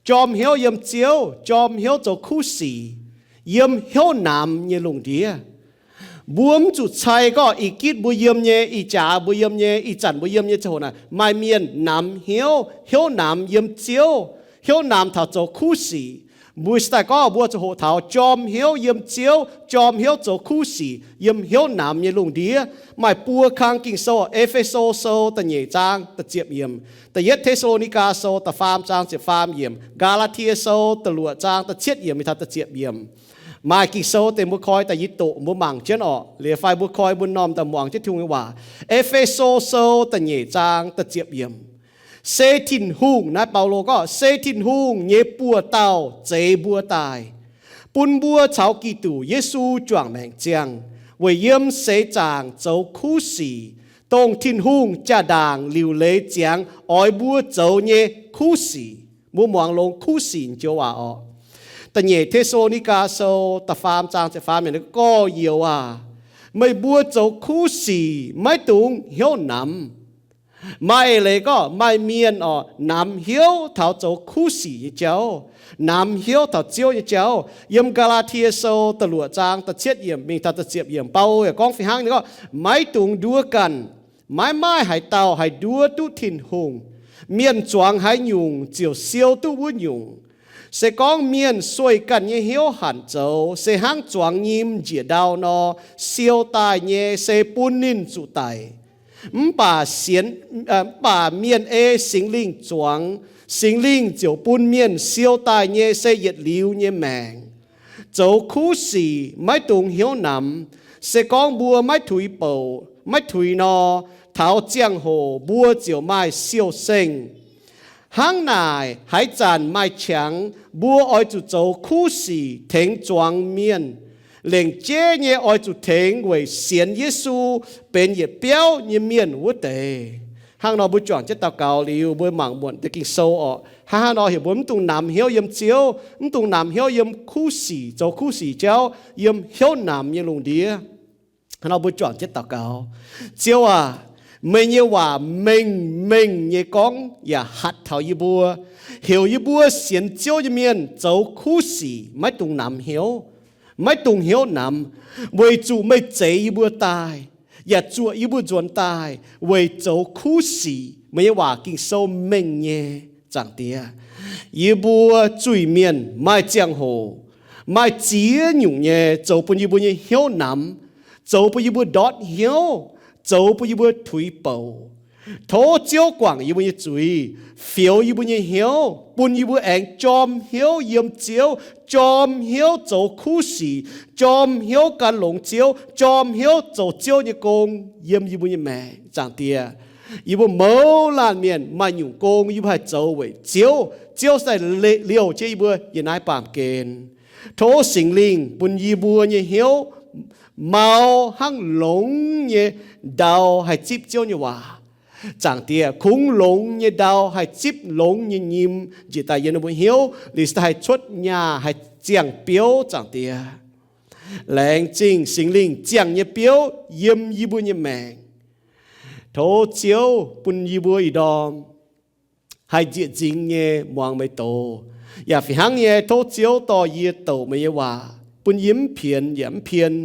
jorm hnyouv yiem Ziouv, jorm hnyouv zoux kuv sic, yiem hnyouv namx nyei lungh ndiev. Mbuo mv zuqc cai gorngv ih gitv mbuo yiem nyei, ih jaax mbuo yiem nyei, ih zanc mbuo yiem nyei ziangh hoc naaic, maaih mienh namx hnyouv, hnyouv namx yiem Ziouv, hnyouv namx taux zoux kuv sic. Mbuo se daaih gorngv mbuo zuqc hoqc taux jorm hnyouv yiem Ziouv, jorm hnyouv zoux kuv sic yiem hnyouv namx nyei lungh ndiev. Maaih buo kang Ging-Sou, E^fe^so Sou da'nyeic zaang da'ziepc yiemc, Da'yietv Te^saa^lo^ni^gaa Sou da'faam zaang ziepc faam yiemc, Gaa^laa^tie Sou da'luoqc zaang da'cietv yiemc mingh taux da'ziepc yiemc. Maaih Ging-Sou deix mbuo koi daaih yie doqc mbuo mangc jienv orqc, liuz fai mbuo koi mbuo m'normh daaih muangx jienv Tin-Hungh nyei waac. E^fe^so Sou da'nyeic zaang da'ziepc yiemc. Se Tin-Hungh, naaiv Baulo gorngv, se Tin-Hungh nyei buoz-dauh zeix mbuo daaih, bun mbuo caux Giduc Yesu juangc maengc ziangh, weic yiem seix zaangc zoux kuv sic, dongh Tin-Hungh jaa-ndaangc liuc leiz ziangx oix mbuo zoux nyei kuv sic. Mbuo muangx longx kuv sic joux waac orqc. Da'nyeic Te^saa^lo^ni^gaa Sou da'faam zaang ziepc faam yiemc, gorx-youz aac, meih mbuo zoux kuv sic maiv dungx hnyouv namx. Maaih eix leiz gorngv maaih mienh orqc, namx hnyouv taux zoux kuv sic nyei jauv, namx hnyouv taux Ziouv nyei jauv. Yiem Gaa^laa^tie Sou da'luoqc zaang da'cietv yiemc mingh taux da'ziepc yiemc, Baulo yaac gorngv fih hnangv nyei gorngv, maiv dungx nduov ganh. Maiv maaih haaix dauh haih nduov duqv Tin-Hungh. Mienh zuangx haaix nyungc ziouc siou duqv wuov nyungc. Se gorngv mienh sueih ganh nyei hnyouv hanc zoux, se hnangv zuangx nyim njiec ndau nor, siou daaih nyei se bun ninh zuqc daic. Mv baac sienx, mv baac mienh ei Singx Lingh zuangx, Singx Lingh ziouc bun mienh siou daaih nyei se yietc liuz nyei maengc. Zoux kuv sic maiv dungx hnyouv namx. Se gorngv mbuo maiv tuix bouc, maiv tuix nor, taux ziangh hoc mbuo ziouc maaih siou-sengh. Hnangv naaic, haaix zanc maaih qangx, mbuo oix zuqc zoux kuv sic tengx zuangx mienh. Lengc jeiv nyei oix zuqc tengx weic sienx Yesu benx yietc biauv nyei mienh wuov deix. Hnangv nor mbuo juangc jienv daux gaux liuz, mbuo mangc muonc deix Ging-Sou orqc. Hnangv haaix nor heuc mbuo mv dungx namx hnyouv yiem Ziouv, mv dungx namx hnyouv yiem kuv sic, zoux kuv sic jauv, yiem hnyouv namx nyei lungh ndiev? Hnangv nor mbuo juangc jienv daux gaux. Ziouv aac, meih nyei waac mengh mengh nyei gorngv yaac hatc taux yie mbuo, heuc yie mbuo sienx Ziouv nyei mienh zoux kuv sic maiv dungx namx hnyouv, maiv dungx hnyouv namx, weic zuqc meih zeix yie mbuo daaih, yaac zuoqc yie mbuo nzuonx daaih weic zoux kuv sic. Meih nyei waac Ging-Sou mengh nyei, Zaangc Diex. Yie mbuo zuiz-mienh maaih ziangh hoc, maaih ziex nyungc nyei zoux bun yie mbuo nyei hnyouv namx, zoux bun yie mbuo ndortv hnyouv, zoux bun yie mbuo tuix bouc. Tov Ziouv guangc yie mbuo nyei zuiz, fioux yie mbuo nyei hnyouv, bun yie mbuo aengx jorm hnyouv yiem Ziouv, jorm hnyouv zoux kuv sic, jorm hnyouv gan longx Ziouv, jorm hnyouv zoux Ziouv nyei gong yiem yie mbuo nyei maengc. Zaangc Diex, yie mbuo mouz laanh mienh maaih nyungc gong yie mbuo haih zoux weic Ziouv, Ziouv se daaih liouh jienv yie mbuo yiem naaiv baamh gen. Tov Singx Lingh bun yie mbuo nyei hnyouv mau hnangv longx nyei ndau haih zipv Ziouv nyei waac. Zaangc Diex, kungx longx nyei ndau haih zipv longx nyei nyim njiec daaih yiem ninh mbuo hnyouv, liuz se daaih haih cuotv nyaah, haih ziangh biouv. Zaangc Diex, laengz zingh Singx Lingh ziangh nyei biouv yiem yie mbuo nyei maengc. Tov Ziouv bun yie mbuo ih ndorm haih nzieqc nzingx nyei muangx meih doz. Yaac fih hnangv nyei, tov Ziouv dorh yie douc meih nyei waac, bun yie mv pienx yaac mv pien.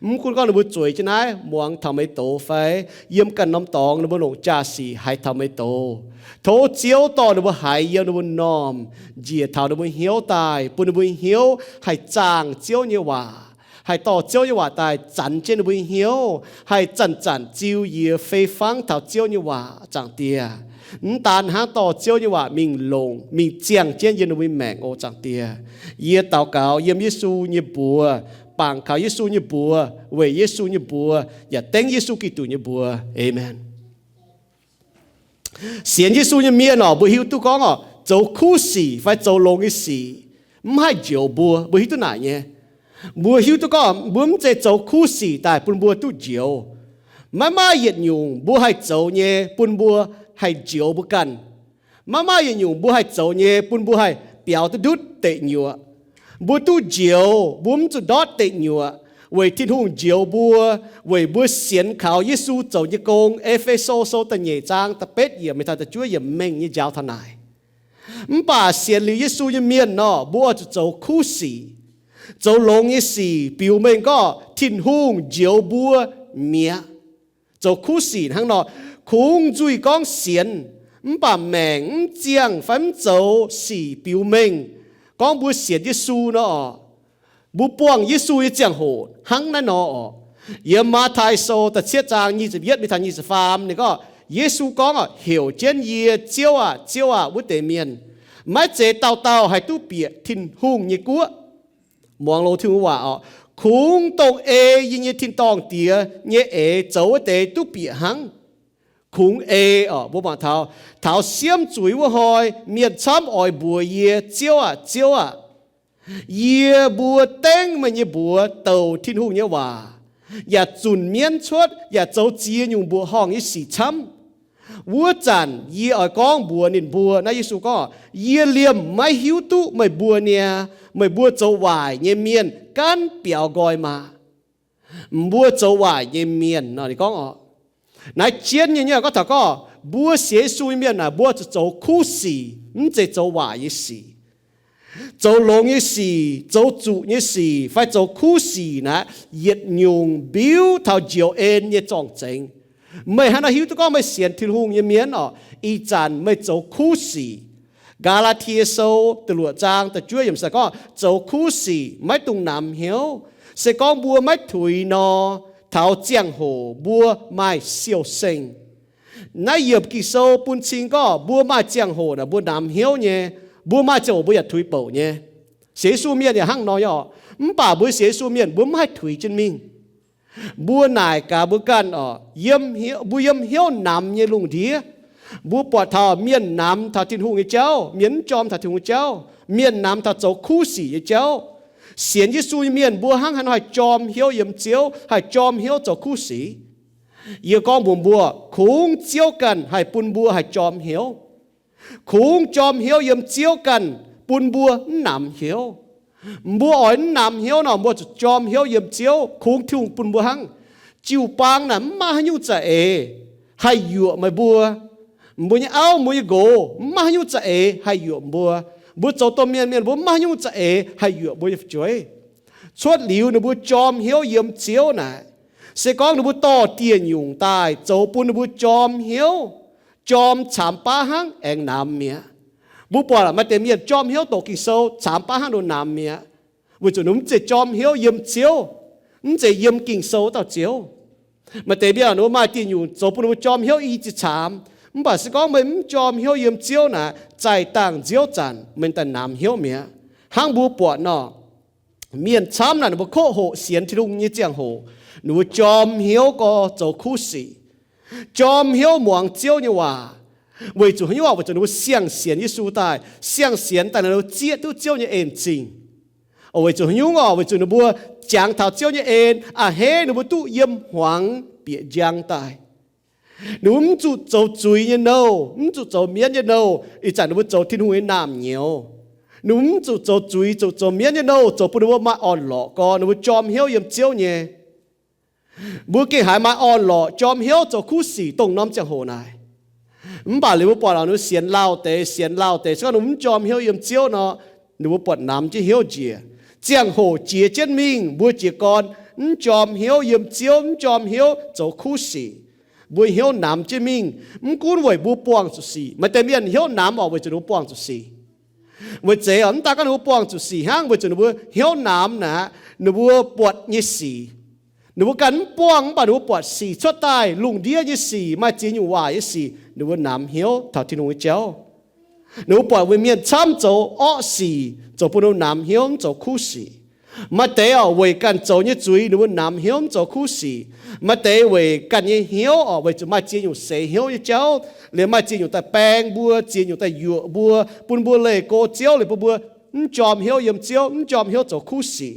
Mv gunv gorngv ninh mbuo zueiz jienv naaiv muangx taux meih doz fai yiem ganh norm dorngx ninh mbuo longc jaa-sic haiz taux meih doz, tov Ziouv dorh ninh mbuo haiz yiem ninh mbuo m'normh, njiec taux ninh mbuo hnyouv daaih, bun ninh mbuo hnyouv haih zaangh Ziouv nyei waac, haih dorh Ziouv nyei waac daaih zanx jienv ninh mbuo hnyouv, haih zanc-zanc ziux yie fei fangv taux Ziouv nyei waac. Zaangc Diex, mv daan hnangv, dorh Ziouv nyei waac mingh longc, mingh ziangh jienv yiem ninh mbuo maengc oc. Zaangc Diex, yie daux gaux yiem Yesu nyei mbuox, bangc kaux Yesu nyei mbuox, weic Yesu nyei mbuox, yaac dengv Yesu Giduc nyei mbuox. Aamen. Sienx Yesu nyei mienh oc, mbuo hiuv duqv gorngv oc, zoux kuv sic fai zoux longx nyei sic mv haih njoux mbuo. Mbuo hiuv duqv naaic nyei. Mbuo hiuv duqv gorngv mbuo mv zeiz zoux kuv sic daaih bun mbuo duqv njoux. Maiv maaih yietc nyungc mbuo haih zoux nyei bun mbuo haih njoux mbuo ganh. Maiv maaih yietc nyungc mbuo haih zoux nyei bun mbuo haih biaux duqv ndutv deic nyuoqc. Mbuo duqv njoux, mbuo mv zuqc ndortv deic nyuoqc, weic Tin-Hungh njoux mbuo, weic mbuo sienx kaux Yesu zoux nyei gong. E^fe^so Sou da'nyeic zaang da'betv yiemc mingh taux da'juov yiemc mengh nyei njaaux taux naaic. Mv baac sienx liuz Yesu nyei mienh nor, mbuo oix zuqc zoux kuv sic, zoux longx nyei sic, biux mengh gorngv Tin-Hungh njoux mbuo mi'aqv. Zoux kuv sic hnangv nor, kungx nzuih gorngv sienx, mv baac maengc mv ziangh fai mv zoux sic biux mengh gorngv mbuo sienx Yesu nor, mbuo buangh Yesu nyei ziangh hoc hnangv naaiv nor oc. Yiem Matv^tai Sou da'cietv zaang nyic ziepc yietv mingh taux nyic ziepc faam ninh gorngv, Yesu gorngv, Heuc jienv yie, Ziouv aah! Ziouv aah! wuov deix mienh, maiv zeiz dauh dauh haih duqv bieqc Tin-Hungh nyei guoqv. Muangx loz Tin-Hungh waac oc. Kungx dongh ei yie nyei tin-dorngh Diex nyei eix zoux wuov deix duqv bieqc hnangv. Kungx ei oc. Mbuo mangc taux, taux siemv zuiz wuov hnoi, mienh camv oix mbuox yie, Ziouv aah! Ziouv aah! Yie mbuo dengv meih nyei mbuox douc Tin-Hungh nyei waac, yaac zunc mienv cuotv, yaac zoux ziex nyungc mbuoqc horngh nyei sic camv. Wuov zanc yie oix gorngv mbuox ninh mbuo, naaiv Yesu gorngv, Yie liemh maiv hiuv duqv meih mbuo niaa. Meih mbuo zoux waaic nyei mienh gaanv biaux nqoi maah! Mbuo zoux waaic nyei mienh nor, ninh gorngv oc, naaiv jienv nyei nyei gorngv taux gorngv mbuo sienx Yesu nyei mienh naaic, mbuo zuqc zoux kuv sic, mv zeiz zoux waaic nyei sic. Zoux longx nyei sic, zoux zuqc nyei sic, fai zoux kuv sic naaic, yietc nyungc mbiuv taux njoux en nyei zorng-zengx. Meih hnangv nor hiuv duqv gorngv meih sienx Tin-Hungh nyei mienh oc, ih zanc meih zoux kuv sic. Gaa^laa^tie Sou da'luoqc zaang da'juov yiemc se gorngv, zoux kuv sic maiv dungx namx hnyouv. Se gorngv mbuo maiv tuix nor, taux ziangh hoc mbuo maaih siou-seng. Naaiv yiemc Ging-Sou bun cing gorngv mbuo maaih ziangh hoc naaic mbuo namx hnyouv nyei, mbuo maaih ziangh hoc mbuo yaac tuix bouc nyei. Sienx Yesu mienh yaac hnangv nor nyei oc. Mv baac mbuo sienx Yesu mienh mbuo mv haih tuix jienv mingh. Mbuo naaic gaax mbuo ganh oc, yiem, mbuo yiem hnyouv namx nyei lungh ndiev, mbuo buatc taux mienh namx taux Tin-Hungh nyei jauv, mienh mv jorm taux Tin-Hungh nyei jauv, mienh namx taux zoux kuv sic nyei jauv. Sienx Yesu nyei mienh mbuo hnangv haaix nor haih jorm hnyouv yiem Ziouv, haih jorm hnyouv zoux kuv sic? Yie gorngv mbuox mbuo, kungx Ziouv ganh haih bun mbuo haih jorm hnyouv. Kungx jorm hnyouv yiem Ziouv ganh bun mbuo mv namx hnyouv. Mbuo oix mv namx hnyouv nor, mbuo zuqc jorm hnyouv yiem Ziouv, kungx Tin-Hungh bun mbuo hnangv. Jiu-baang naaic mv maaih haaix nyungc za'eix haih yuoqc meih mbuo. Mbuo nyei auv, mbuo nyei nqox mv maaih haaix nyungc za'eix haih yuoqc mbuo. Mbuo zoux domh mienh mienh, mbuo mv maaih haaix nyungc za'eix haih yuoqc mbuo nyei fu'jueiv. Cuotv liuz ninh mbuo jorm hnyouv yiem Ziouv naaic, se gorngv ninh mbuo dorh dieh nyungc daaih zoux bun ninh mbuo jorm hnyouv, jorm caamx baav hnangv aengx namx mi'aqv. Mbuo buatc maaih deix mienh jorm hnyouv doqc Ging-Sou caamx baav hnangv nor namx mi'aqv, weic zuqc ninh mbuo mv zeiz jorm hnyouv yiem Ziouv, mv zeiz yiem Ging-Sou dauh Ziouv. Maaih deix mienh ninh mbuo maaih dieh nyungc zoux bun ninh mbuo jorm hnyouv i ziex caamx. Mv baac se gorngv meih mv jorm hnyouv yiem Ziouv naaic, zaih dangh nziouv zanc meih daaih namx hnyouv mi'aqv. Hnangv mbuo buatc nor, mienh camv naaic ninh mbuo koqv hoqc sienx Tin-Hungh nyei ziangh hoc, ninh mbuo jorm hnyouv gorx zoux kuv sic, jorm hnyouv muangx Ziouv nyei waac. Weic zuqc haaix nyungc oc? Weic zuqc ninh mbuo siang-sienx Yesu daaih, siang-sienx daaih ninh mbuo zieqv duqv Ziouv nyei en-zingh. Weic zuqc haaix nyungc oc? Weic zuqc ninh mbuo jangx taux Ziouv nyei en a'hneiv ninh mbuo duqv yiem hmuangx bieqc njang daaih. Ninh mbuo mv zuqc zoux zuiz nyei nouh, mv zuqc zoux mienv nyei nouh. Ih zanc ninh mbuo zoux Tin-Hungh nyei naamh nyouz. Ninh mbuo mv zuqc zoux zuiz, zuqc zoux mienv nyei nouh zoux bun ninh mbuo maaih orn-lorqc gorx ninh mbuo jorm hnyouv yiem Ziouv nyei. Mbuo gengh haiz maaih orn-lorqc jorm hnyouv zoux kuv sic dongh norm ziangh hoc naaic. Mv baac liuz mbuo buatc ninh mbuo sienx lauh deix, sienx lauh deix, se gorngv ninh mbuo mv jorm hnyouv yiem Ziouv nor, ninh mbuo buatc namx jienv hnyouv njiec. Ziangh hoc jiex jienv mingh, mbuo jiez gorn mv jorm hnyouv yiem Ziouv, mv jorm hnyouv zoux kuv sic, mbuo hnyouv namx jienv mingh. Mv gunv weic mbuo buangh zuqc sic. Maaih deix mienh hnyouv namx oc weic zuqc ninh mbuo buangh zuqc sic. Weic zeiz oc, mv daaih gorngv ninh mbuo buangh zuqc sic hnangv, weic zuqc ninh mbuo hnyouv namx naaic, ninh mbuo buatc nyei sic, ninh mbuo ganh mv buangh, mv baac ninh mbuo buatc sic cuotv daaih, lungh ndiev nyei sic, maaih ziex nyungc waaic nyei sic, ninh mbuo namx hnyouv taux Tin-Hungh nyei jauv. Ninh mbuo buatc mienh camv zoux orqv sic zoux bun ninh mbuo namx hnyouv mv zoux kuv sic. Maaih deix oc weic ganh zoux nyei zuiz ninh mbuo namx hnyouv mv zoux kuv sic. Maaih deix weic ganh nyei hnyouv oc, weic zuqc maaih ziex nyungc seix hnyouv nyei jauv, liemh maaih ziex nyungc daaih baeng mbuo, ziex nyungc daaih yuoqc mbuo, bun mbuo leih go Ziouv, liemh bun mbuo mv jorm hnyouv yiem Ziouv, mv jorm hnyouv zoux kuv sic.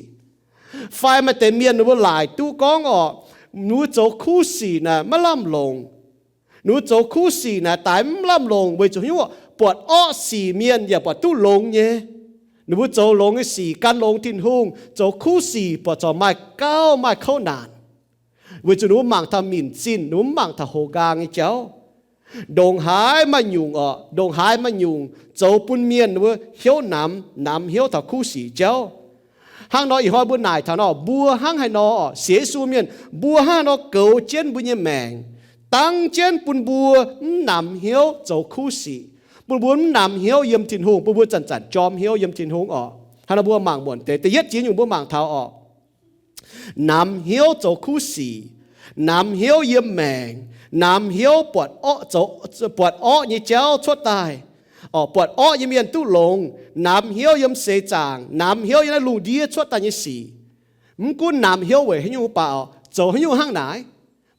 Fai maaih deix mienh ninh mbuo laaic duqv gorngv oc, ninh mbuo zoux kuv sic naaic maiv lamh longc. Ninh mbuo zoux kuv sic naaic daaix mv lamh longc weic zuqc hnyouv buatc orqv sic mienh yaac buatc duqv longx nyei. Ninh mbuo zoux longx nyei sic gan longx Tin-Hungh, zoux kuv sic buatc corc maaih gauh maaih kouv naanc, weic zuqc ninh mbuo mangc taux minc zinh, ninh mbuo mv mangc taux hoz nqaang nyei jauv. Ndongc haaix maaih nyungc oc, ndongc haaix maaih nyungc zoux bun mienh wuov hnyouv namx, namx hnyouv taux kuv sic jauv. Hnangv nor ih hnoi mbuo naaic taux nor, mbuo hnangv haaix nor oc, sienx Yesu mienh, mbuo hnangv haaix nor goux jienv mbuo nyei maengc, dangv jienv bun mbuo mv namx hnyouv zoux kuv sic, bun mbuo mv namx hnyouv yiem Tin-Hungh, bun mbuo zanc-zanc jorm hnyouv yiem Tin-Hungh oc. Hnangv nor mbuo mangc muonc deix, da'yietv ziex nyungc mbuo mangc taux oc, namx hnyouv zoux kuv sic, namx hnyouv yiem maengc, namx hnyouv buatc orqv zoux, buatc orqv nyei jauv cuotv daaih, oc, buatc orqv nyei mienh duqv longx, namx hnyouv yiem seix zaangc, namx hnyouv yiem naaiv lungh ndiev cuotv daaih nyei sic. Mv gunv namx hnyouv weic haaix nyungc mv baac oc, zoux haaix nyungc hnangv naaic,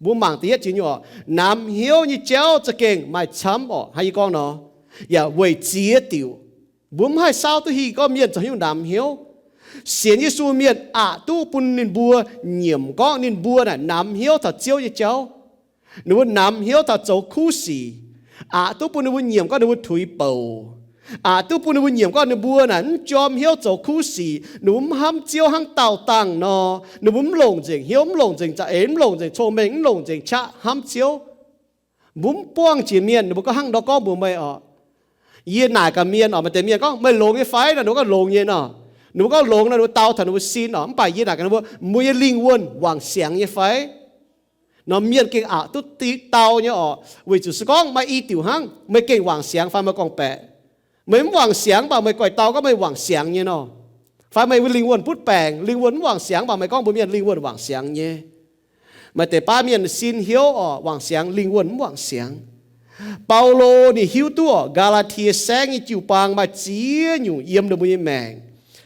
mbuo mangc da'yietv ziex nyungc oc, namx hnyouv nyei jauv za'gengh maaih camv oc. Hnangv yie gorngv nor, yaac weic ziex diuc. Mbuo mv haih saauv duqv hingh gorngv mienh zoux haaix nyungc namx hnyouv. Sienx Yesu mienh aqc duqv bun ninh mbuo nyiemc gorngv ninh mbuo naaic namx hnyouv taux Ziouv nyei jauv. Ninh mbuo namx hnyouv taux zoux kuv sic. Aqc duqv bun ninh mbuo nyiemc gorngv ninh mbuo tuix bouc. Aqc duqv bun ninh mbuo nyiemc gorngv ninh mbuo naaic mv jorm hnyouv zoux kuv sic, ninh mbuo mv hnamv Ziouv hnangv daauh dangh nor, ninh mbuo mv longc nzengc hnyouv, mv longc nzengc za'eix, mv longc nzengc cong-mengh, mv longc nzengc qaqv hnamv Ziouv. Mbuo mv buangh jiex mienh, ninh mbuo gorngv hnangv nor gorngv mbuox meih oc. Yie naaic gaax mienh oc, maaih deix mienh gorngv, meih longx nyei fai nor? Ninh mbuo gorngv longx nyei nor. Ninh mbuo gorngv longx nor, ninh mbuo dau taux ninh mbuo sin oc. Mv baac yie naaic gaax ninh mbuo, meih nyei lingh wuonh wangc siangx nyei fai? Nor mienh gengh aqc duqv dau nyei oc, weic zuqc se gorngv maaih i diuc hnangv, meih gengh wangc siangx fai meih gorngv-baeqc. Meih mv wangc siangx mv baac meih goiv dau gorngv meih wangc siangx nyei nor. Fai meih lingh wuonh butv baengc, lingh wuonh mv wangc siangx mv baac meih gorngv mbuox mienh lingh wuonh wangc siangx nyei. Maaih deix baav mienh sin hnyouv oc wangc siangx, lingh wuonh mv wangc siangx. Baulo ninh hiuv duqv oc, Gaa^laa^tie Saengv nyei jiu-baang maaih ziex nyungc yiem ninh mbuo nyei maengc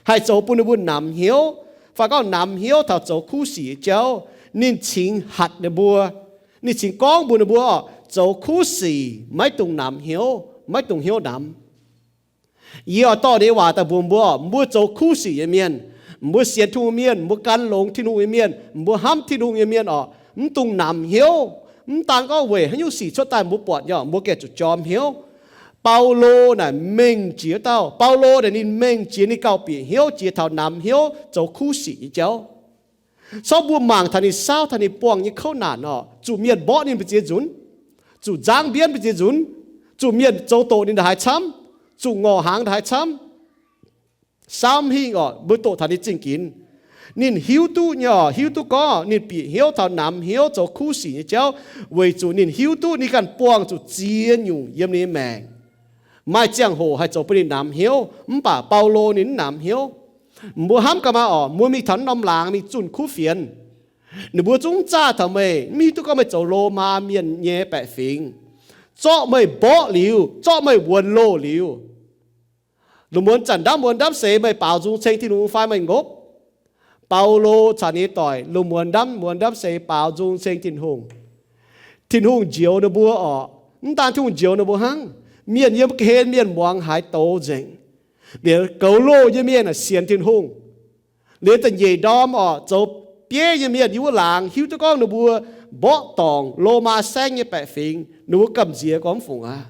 haih zoux bun ninh mbuo namx hnyouv, fai gorngv namx hnyouv taux zoux kuv sic nyei jauv. Ninh cingx hatc ninh mbuo, ninh cingx gorngv mbuox ninh mbuo oc, zoux kuv sic maiv dungx namx hnyouv, maiv dungx hnyouv namx. Yie oix dorh nyei waac daaih mbuox mbuo oc, mbuo zoux kuv sic nyei mienh, mbuo sienx Tin-Hungh mienh, mbuo gan longx Tin-Hungh nyei mienh, mbuo hnamv Tin-Hungh nyei mienh oc, mv dungx namx hnyouv. Mv daan gorngv weic haaix nyungc sic cuotv daaih mbuo buatc nyei, mbuo gengh zuqc jorm hnyouv. Baulo naaic mengh jiex dauh, Baulo naaic ninh mengh jiex, ninh gauh bieqc hnyouv jiex taux namx hnyouv zoux kuv sic nyei jauv. Sorv mbuo mangc taux ninh saauv taux ninh buangh nyei kouv naanc oc, zuqc mienh mborqv ninh mbu'ziex nzunc, zuqc nzangv mbienv mbu'ziex nzunc, zuqc mienh zoux doqc ninh ndongc haaix camv, zuqc ngorc hnaangx ndongc haaix camv. Saauv mv hingh oc, mbuo doqc taux ninh zingh ginx. Ninh hiuv duqv nyei oc, hiuv duqv gorngv ninh bieqc hnyouv taux namx hnyouv zoux kuv sic nyei jauv, weic zuqc ninh hiuv duqv ninh ganh buangh zuqc ziex nyungc yiem ninh nyei maengc. Maaih ziangh hoc haih zoux bun ninh namx hnyouv, mv baac Baulo ninh mv namx hnyouv. Mbuo hnamv gaax maah oc, mbuo mingh taux norm laangz mingh zunh kuv fienx, ninh mbuo zungv zaah taux meih, mv hiuv duqv gorngv meih zoux Lomaa mienh nyei baeqc fingx, zorqv meih mborqv liuz, zorqv meih wuonx loh liuz, lungh muonz zanc ndaamv muonz ndaamv seix meih baaux nzung ceng Tin-Hungh fai meih ngopv. Baulo caux ninh nyei doic lungh muonz ndaamv muonz ndaamv seix baaux nzung ceng Tin-Hungh. Tin-Hungh njoux ninh mbuo oc. Mv daan Tin-Hungh njoux ninh mbuo hnangv, mienh yiem ga'hlen mienh muangx haaix douz nzengc. Liuz goux loh nyei mienh sienx Tin-Hungh. Liuz da'nyeic ndorm oc, zoux bieiv nyei mienh yiem wuov laangz hiuv duqv gorngv ninh mbuo mborqv dorngc Lomaa saengv nyei baeqc fingx, ninh mbuo gamh nziex gorngv mv fungc aqv.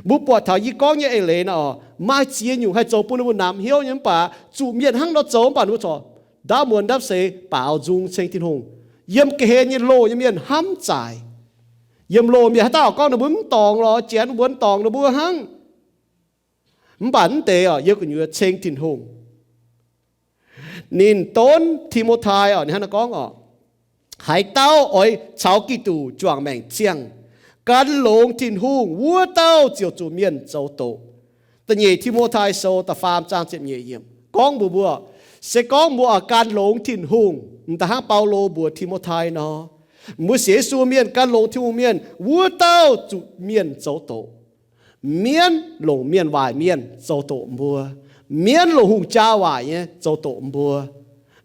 Mbuo buatc taux yie gorngv nyei eix leiz naaic oc, maaih ziex nyungc haih zoux bun ninh mbuo namx hnyouv nyei mv baac zuqc mienh hnangv nor zoux mv baac ninh mbuo corc ndaamv muonz ndaamv seix baaux nzung ceng Tin-Hungh. Yiem ga'hlen nyei loh nyei mienh hnamv zaaic. Yiem loh mienh haaix dauh gorngv ninh mbuo mv dorngc lorz Janx wuonx dorngc ninh mbuo hnangv. Mv baac mv deix oc, yiem gu'nyuoz ceng Tin-Hungh. Ninh donv Ti^mo^tai oc, ninh hnangv naaiv gorngv oc, haaix dauh oix caux Giduc juangc maengc ziangh, gan longx Tin-Hungh, wuov dauh ziouc zuqc mienh zoux doqc. Da'nyeic Ti^mo^tai Sou da'faam zaang ziepc nyeic yiemc gorngv mbuox mbuo, se gorngv mbuo oix gan longx Tin-Hungh, m'daaih hnangv Baulo mbuox Ti^mo^tai nor, mbuo sienx Yesu mienh, gan longx Tin-Hungh mienh, wuov dauh zuqc mienh zoux doqc. Mienv longc mienh waaic mienh zoux doqc mbuo. Mienv longc hungh jaa waaic nyei zoux doqc mbuo.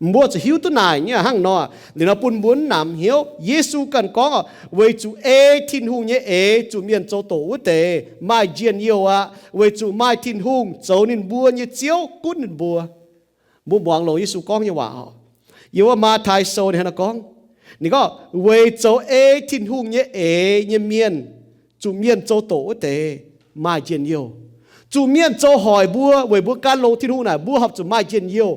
Mbuo zuqc hiuv duqv naaic nyei hnangv nor, liuz nor bun mbuo mv namx hnyouv. Yesu ganh gorngv oc, weic zuqc ei Tin-Hungh nyei eix zuqc mienh zoux doqc wuov deix maaih njien-youh aqv, weic zuqc maaih Tin-Hungh zoux ninh mbuo nyei Ziouv gunv ninh mbuo. Mbuo muangx longx Yesu gorngv nyei waac oc. Yiem wuov Matv^tai Sou ninh hnangv naaiv gorngv, ninh gorngv weic zoux ei Tin-Hungh nyei eix nyei mienh, zuqc mienh zoux doqc wuov deix maaih njien-youh. Zuqc mienh zoux hoic mbuo weic mbuo gan longx Tin-Hungh naaic, mbuo horpc zuqc maaih njien-youh.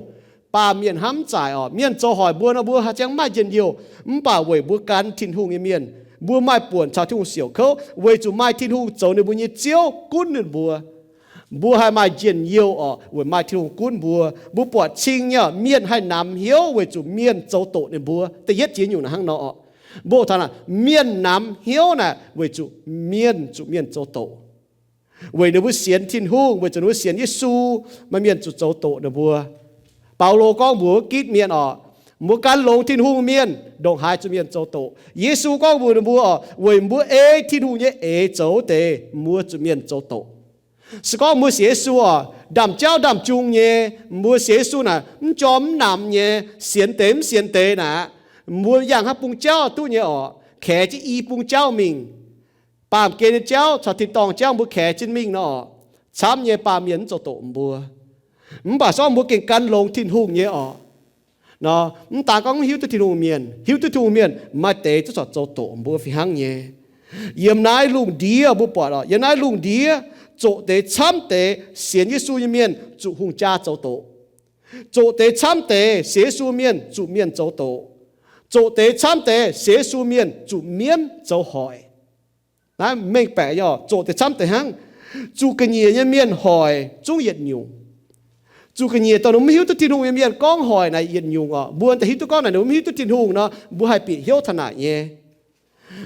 Baamh mienh hnamv zaaic oc, mienh zoux hoic mbuo nor mbuo haaix ziangh maaih njien-youh. Mv baac weic mbuo gan Tin-Hungh nyei mienh, Mbuo maaih buonc caux Tin-Hungh siouc kouv weic zuqc maaih Tin-Hungh zoux ninh mbuo nyei Ziouv gunv ninh mbuo. Mbuo haih maaih njien-youh orqc, weic maaih Tin-Hungh gunv mbuo. Mbuo buatc cing nyei mienh haih namx hnyouv weic zuqc mienh zoux doqc ninh mbuo. Da'yietv jiex nyungc naaic hnangv nor orqc. Mbuo taux naaic, mienh namx hnyouv naaic weic zuqc mienh zuqc mienh zoux doqc. Weic ninh mbuo sienx Tin-Hungh, weic zuqc ninh mbuo sienx Yesu, maaih mienh zuqc zoux doqc ninh mbuo. Baulo gorngv mbuox wuov gitv mienh orqc, mbuo gan longx Tin-Hungh mienh ndongc haaix zuqc mienh zoux doqc. Yesu gorngv mbuox ninh mbuo orqc, weic mbuo ei Tin-Hungh nyei eix zoux deix, mbuo zuqc mienh zoux doqc. Se gorngv mbuo sienx Yesu orqc, ndaamv-jauv ndaamv-jung nyei, mbuo sienx Yesu naaic mv jorm mv namx nyei, sienx deix mv sienx deix naaic, mbuo yangh haaix bung jauv duqv nyei orqc, kaex jienv i bung jauv mingh. Baamh gen nyei jauv caux tin-dorngh jauv mbuo kaex jienv mingh nor orqc, camv nyei baamh mienh mv zoux doqc mbuo. Mv baac se gorngv mbuo gengh gan longx Tin-Hungh nyei orqc, nor mv daan gorngv mv hiuv duqv Tin-Hungh mienh, hiuv duqv Tin-Hungh mienh maaih deix zungv corc zoux doqc mbuo fih hnangv nyei. Yiem naaiv lungh ndiev mbuo buatc orqc, yiem naaiv lungh ndiev zoqc deix camv deix sienx Yesu nyei mienh zuqc hungh jaa zoux doqc. Zoqc deix camv deix sienx Yesu mienh zuqc mienh zoux doqc. Zoqc deix camv deix sienx Yesu mienh zuqc mienv zoux hoic. Naaiv mengh baeqc nyei orqc, zoqc deix camv deix hnangv. Zuqc ga'nyiec nyei mienh hoic zungv yietc nyungc. Zuqc ga'nyiec dongh ninh mv hiuv duqv Tin-Hungh nyei mienh gorngv hoic naaic yietc nyungc orqc. Mbuo daaih hiuv duqv gorngv naaic ninh mv hiuv duqv Tin-Hungh nor, mbuo haih bieqc hnyouv taux naaic nyei.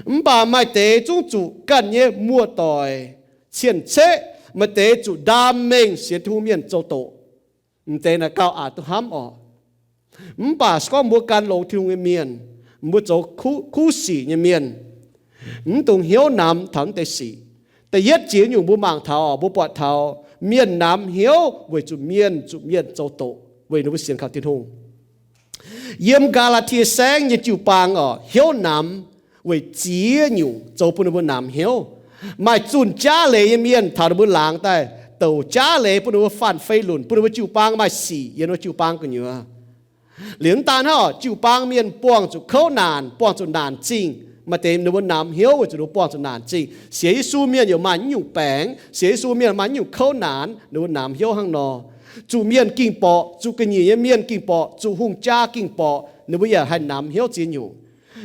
Mv baac maaih deix zungv zuqc ganh nyei muoz-doic cien-ceqv, maaih deix zuqc ndaam mengh sienx Tin-Hungh mienh zoux doqc. M'deix naaic gauh aqc duqv hnamv orqc. Mv baac se gorngv mbuo gan longx Tin-Hungh nyei mienh, mbuo zoux kuv, kuv sic nyei mienh, mv dungx hnyouv namx taux mv deix sic. Da'yietv jiex nyungc mbuo mangc taux, mbuo buatc taux mienh namx hnyouv weic zuqc mienh zuqc mienh zoux doqc weic ninh mbuo sienx kaux Tin-Hungh. Yiem Gaa^laa^tie Saengv nyei jiu-baang orqc, hnyouv namx weic ziex nyungc zoux bun ninh mbuo namx hnyouv. Maaih zunh jaav leiz nyei mienh taux ninh mbuo laangz daaih douc jaav leiz bun ninh mbuo fanh fei lunc, bun ninh mbuo jiu-baang maaih sic yiem ninh mbuo jiu-baang gu'nyuoz. Liuz mv daan hnangv, jiu-baang mienh buangh zuqc kouv naanc, buangh zuqc naanc zingh. Maaih deix ninh mbuo namx hnyouv weic zuqc ninh mbuo buangh zuqc naanc zingh. Sienx Yesu mienh yaac maaih nyungc baengc, sienx Yesu mienh maaih nyungc kouv naanc, ninh mbuo namx hnyouv hnangv nor. Zuqc mienh ging-borqc, zuqc ga'nyiec nyei mienh ging-borqc, zuqc hungh jaa ging-borqc, ninh mbuo yaac haih namx hnyouv ziex nyungc.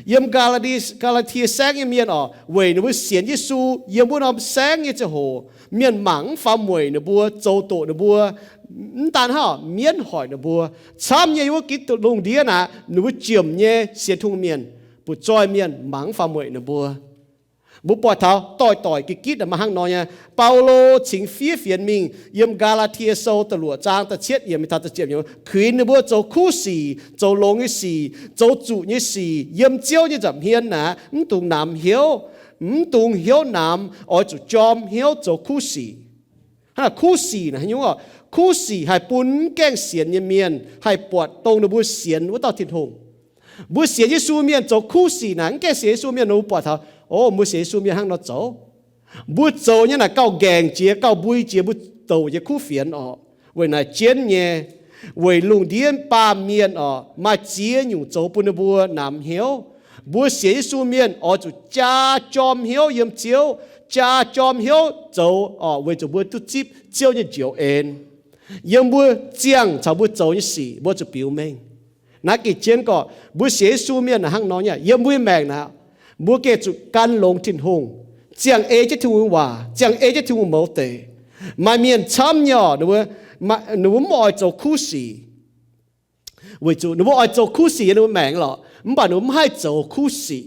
Yiem Gaa^laa^tie, Gaa^laa^tie Saengv nyei mienh orqc, weic ninh mbuo sienx Yesu yiem wuov norm saengv nyei ziangh hoc, mienh mangc mv faaux mueic ninh mbuo, zoux doqc ninh mbuo, mv daan hnangv, mienv hoic ninh mbuo. Camv nyei wuov gitv lungh ndiev naaic, ninh mbuo jiemc nyei sienx Tin-Hungh mienh, butv-zoih mienh mangc mv faaux mueic ninh mbuo. Mbuo buatc taux doix-doic gitv-gitv maaih hnangv nor nyei. Baulo cingx fiev fienx mingh yiem Gaa^laa^tie Sou da'luoqc zaang da'cietv yiemc mingh taux da'ziepc yiemc, kuinx ninh mbuo zoux kuv sic, zoux longx nyei sic, zoux zuqc nyei sic yiem Ziouv nyei nza'hmien naaic, mv dungx namx hnyouv, mv dungx hnyouv namx, oix zuqc jorm hnyouv zoux kuv sic. Hnangv naaic kuv sic naaic haaix nyungc orqc? Kuv sic haih bun mv gaengh sienx nyei mienh haih buatc dongh ninh mbuo sienx wuov dauh Tin-Hungh. Mbuo sienx Yesu mienh zoux kuv sic naaic, mv gaengh sienx Yesu mienh nor mbuo buatc taux, o, mbuo sienx Yesu mienh hnangv nor zoux. Mbuo zoux nyei naaic gauh nqaengc jiex, gauh mbui jiex mbuo douc nyei kuv fienx orqc. Weic naaic jienv nyei, weic lungh ndiev baamh mienh orqc, maaih ziex nyungc zoux bun ninh mbuo namx hnyouv. Mbuo sienx Yesu mienh oix zuqc jaa jorm hnyouv yiem Ziouv, jaa jorm hnyouv zoux orqc, weic zuqc mbuo duqv zipv Ziouv nyei njoux en. Yiem mbuo ziangh caux mbuo zoux nyei sic mbuo zuqc biux mengh. Naaiv gengh jienv gorqv mbuo sienx Yesu mienh naaic hnangv nor nyei. Yiem mbuo nyei maengc naaic, mbuo gengh zuqc gan longx Tin-Hungh, ziangh ei jienv Tin-Hungh nyei waac, ziangh ei jienv Tin-Hungh mouz deix. Maaih mienh camv nyei orqc, ninh mbuo, ninh mbuo mv oix zoux kuv sic. Weic zuqc ninh mbuo oix zoux kuv sic yiem ninh mbuo maengc lorqc, mv baac ninh mbuo mv haih zoux kuv sic,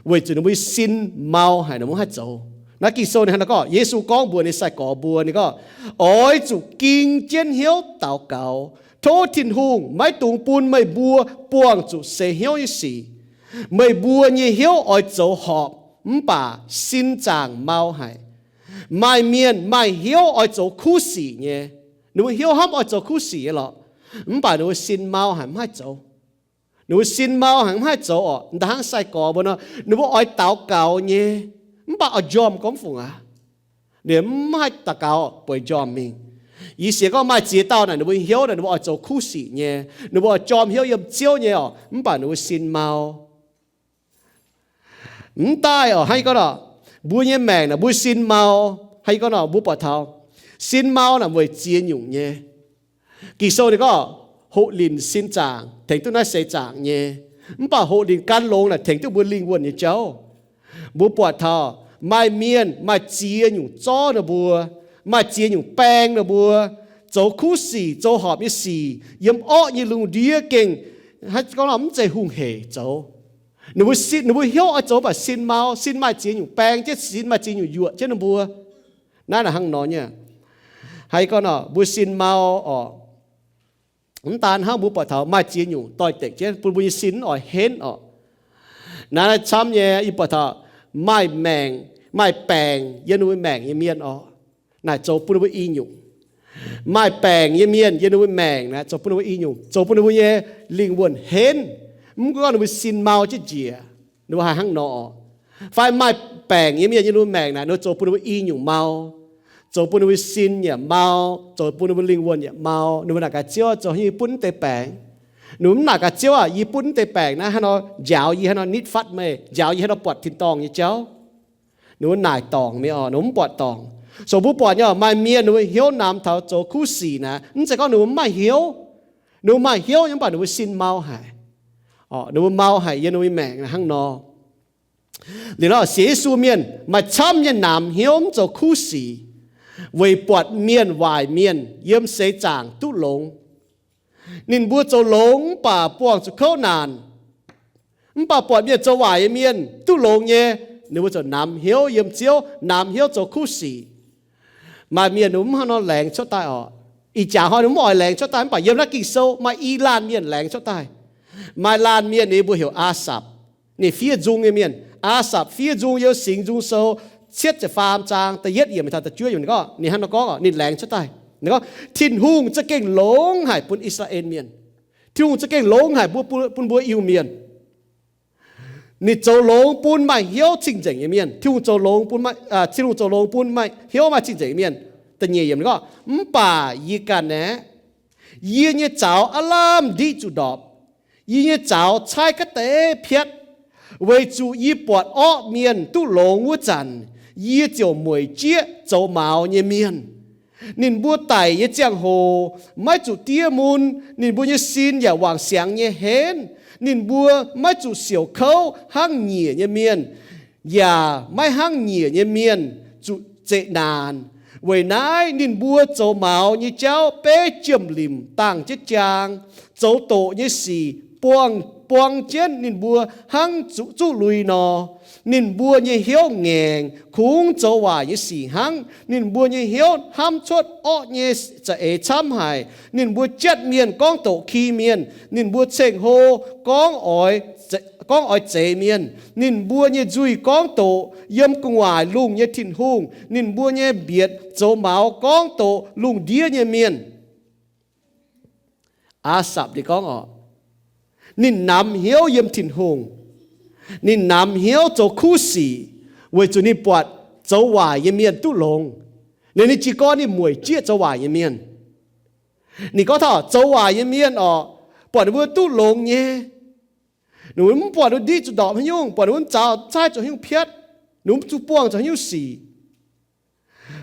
weic zuqc ninh mbuo nyei sin mau haic, ninh mbuo mv haih zoux. Naaiv Ging-Sou ninh hnangv naaiv gorngv, Yesu gorngv mbuox ninh sai-gorx mbuo, ninh gorngv, oix zuqc ging jienv hnyouv daux gaux, tov Tin-Hungh maiv dungx bun meih mbuo buangh zuqc seix hnyouv nyei sic. Meih mbuo nyei hnyouv oix zoux horpc, mv baac sin zaangc mau haic. Maaih mienh maaih hnyouv oix zoux kuv sic nyei. Ninh mbuo hnyouv hnamv oix zoux kuv sic nyei lorqc, mv baac ninh mbuo sin mau haic mv haih zoux. Ninh mbuo sin mau haic mv haih zoux orqc. Da'hnangv sai-gorx mbuo nor, ninh mbuo oix daux gaux nyei, mv baac oix njormh gorngv fungc aqv. Ninh mv haih daux gaux bueix njormh mingh. Yie sienx gorngv maaih ziex dauh naaic ninh mbuo hnyouv naaic ninh mbuo oix zoux kuv sic nyei, ninh mbuo oix jorm hnyouv yiem Ziouv nyei orqc, mv baac ninh mbuo sin mau. Mv daaih orqc, hnangv yie gorngv nor, mbuo nyei maengc naaic mbuo sin mau. Hnangv yie gorngv nor, mbuo buatc taux sin mau naaic weic ziex nyungc nyei. Ging-Sou ninh gorngv hoqc linc sin zaangc tengx duqv naaiv seix zaangc nyei, mv baac hoqc linc gan longx naaic tengx duqv mbuo lingh wuonh nyei jauv. Mbuo buatc taux maaih mienh maaih ziex nyungc zorv ninh mbuo, maaih ziex nyungc baeng ninh mbuo, zoux kuv sic, zoux horpc nyei sic, yiem orqv nyei lungh ndiev gengh, gorngv mv zeiz hungh heic zoux. Ninh mbuo sin, ninh mbuo hnyouv oix zoux mv baac sin mau, sin maaih ziex nyungc baeng jienv, sin maaih ziex nyungc yuoqc jienv ninh mbuo. Naaiv naaic hnangv nor nyei. Haiz gorngv nor mbuo sin mau oc. Mv daan hnangv, mbuo buatc taux maaih ziex nyungc doix-dekc jienv bun mbuo nyei sin mv oix henv oc. Naaiv camv nyei, yie buatc taux maaih maengc, maaih baengc yiem ninh mbuo maengc nyei mienh oc, naaic zoux bun ninh mbuo i nyungc. Maaih baengc nyei mienh yiem ninh mbuo maengc naaic zoux bun ninh mbuo i nyungc, zoux bun ninh mbuo nyei lingh wuonh henv. Mv gunv gorngv ninh mbuo sin mau jienv njiec, ninh mbuo haih hnangv nor oc. Fai maaih baengc nyei mienh yiem ninh mbuo maengc naaic, ninh mbuo zoux bun ninh mbuo i nyungc mau, zoux bun ninh mbuo sin yaac mau, zoux bun ninh mbuo lingh wuonh yaac mau. Ninh mbuo naaic gaax Ziouv, zoux haaix nyungc yie butv mv deix baengc? Ninh mbuo mv naaic gaax Ziouv aah, yie butv mv deix baengc naaiv, haaix nor njaaux yie, haaix nor nitv fatv meih, njaaux yie haaix nor buatc tin-dorngh nyei jauv? Ninh mbuo naaic dorngc mi'aqv oc, ninh mbuo mv buatc dorngc. So mbuo buatc nyei oc, maaih mienh ninh mbuo hnyouv namx taux zoux kuv sic naaic, mv zeiz gorngv ninh mbuo mv maaih hnyouv. Ninh mbuo maaih hnyouv nyei, mv baac ninh mbuo sin mau haic. Ninh mbuo mau haic yiem ninh mbuo nyei maengc hnangv nor. Liuz nor sienx Yesu mienh maaih camv nyei namx hnyouv mv zoux kuv sic, weic buatc mienh waaic mienh yiem seix zaangc duqv longx. Ninh mbuo zoux longx mv baac buangh zuqc kouv naanc. Mv baac buatc mienh zoux waaic nyei mienh duqv longx nyei, ninh mbuo ziouc namx hnyouv yiem Ziouv, namx hnyouv zoux kuv sic. Maaih mienh ninh mbuo mv hnangv nor laengz cuotv daaih oc. Ih jaax hnoi ninh mbuo mv oix laengz cuotv daaih, mv baac yiem naaiv Ging-Sou maaih i laanh mienh laengz cuotv daaih. Maaih laanh mienh ninh mbuo heuc Aasapc. Ninh fiev nzung nyei mienh. Aasapc fiev nzung yiem Singx Nzung Sou cietv ziepc faam zaang da'yietv yiemc taux da'juov yiemc ninh gorngv, ninh hnangv nor gorngv, ninh laengz cuotv daaih. Ninh gorngv, Tin-Hungh za'gengh longx haic bun I^saa^laa^en Mienh. Tin-Hungh za'gengh longx haic mbuo, bun, bun mbuo Iu-Mienh. Ninh zoux longx bun maaih hnyouv cing-nzengc nyei mienh. Tin-Hungh zoux longx bun maaih, Tin-Hungh zoux longx bun maaih hnyouv maaih cing-nzengc nyei mienh. Da'nyeic yiemc ninh gorngv, Mv baac yie ganh aeqv, yie nyei zaux aav lamh ndiqv zuqc ndorpc. Yie nyei zaux caaiv ga'deix piatv, weic zuqc yie buatc orqv mienh duqv longx wuov zanc, yie ziouc mueic jieqv zoux maux nyei mienh. Ninh mbuo daic nyei ziangh hoc maiv zuqc diev mun, ninh mbuo nyei sin yaac wangc siangx nyei henv. Ninh mbuo maiv zuqc siouc kouv hnangv nyiec nyei mienh, yaac maiv hnangv nyiec nyei mienh zuqc zeqc naanc. Weic naaiv ninh mbuo zoux maux nyei jauv beiv jiem-limc dangh jienv jaang, zoux doqc nyei sic buang, buang jienv ninh mbuo hnangv zuqc zuqv lui nor. Ninh mbuo nyei hnyouv ngaengc, kungx zoux waaic nyei sic hnangv. Ninh mbuo nyei hnyouv hnamv cuotv orqv nyei za'eix camv haic. Ninh mbuo jatv mienh gorngv doqc ki mienh. Ninh mbuo ceng-hlo gorngv oix, gorngv oix zeix mienh. Ninh mbuo nyei nzuih gorngv doqc yiem gu'nguaaic lungh nyei Tin-Hungh. Ninh mbuo nyei mbietc zoux maux gorngv doqc lungh ndiev nyei mienh. Aasapc ninh gorngv oc, ninh namx hnyouv yiem Tin-Hungh. Ninh namx hnyouv zoux kuv sic, weic zuqc ninh buatc zoux waaic nyei mienh duqv longx. Ninh, ninh jiez gorn ninh mueic jieqv zoux waaic nyei mienh. Ninh gorngv taux zoux waaic nyei mienh oc, buatc ninh mbuo duqv longx nyei. Ninh mbuo mv buatc ninh mbuo ndiqv zuqc ndorpc haaix nyungc, buatc ninh mbuo zaux caaiv zuqc haaix nyungc piatv, ninh mbuo zuqc buangh zuqc haaix nyungc sic.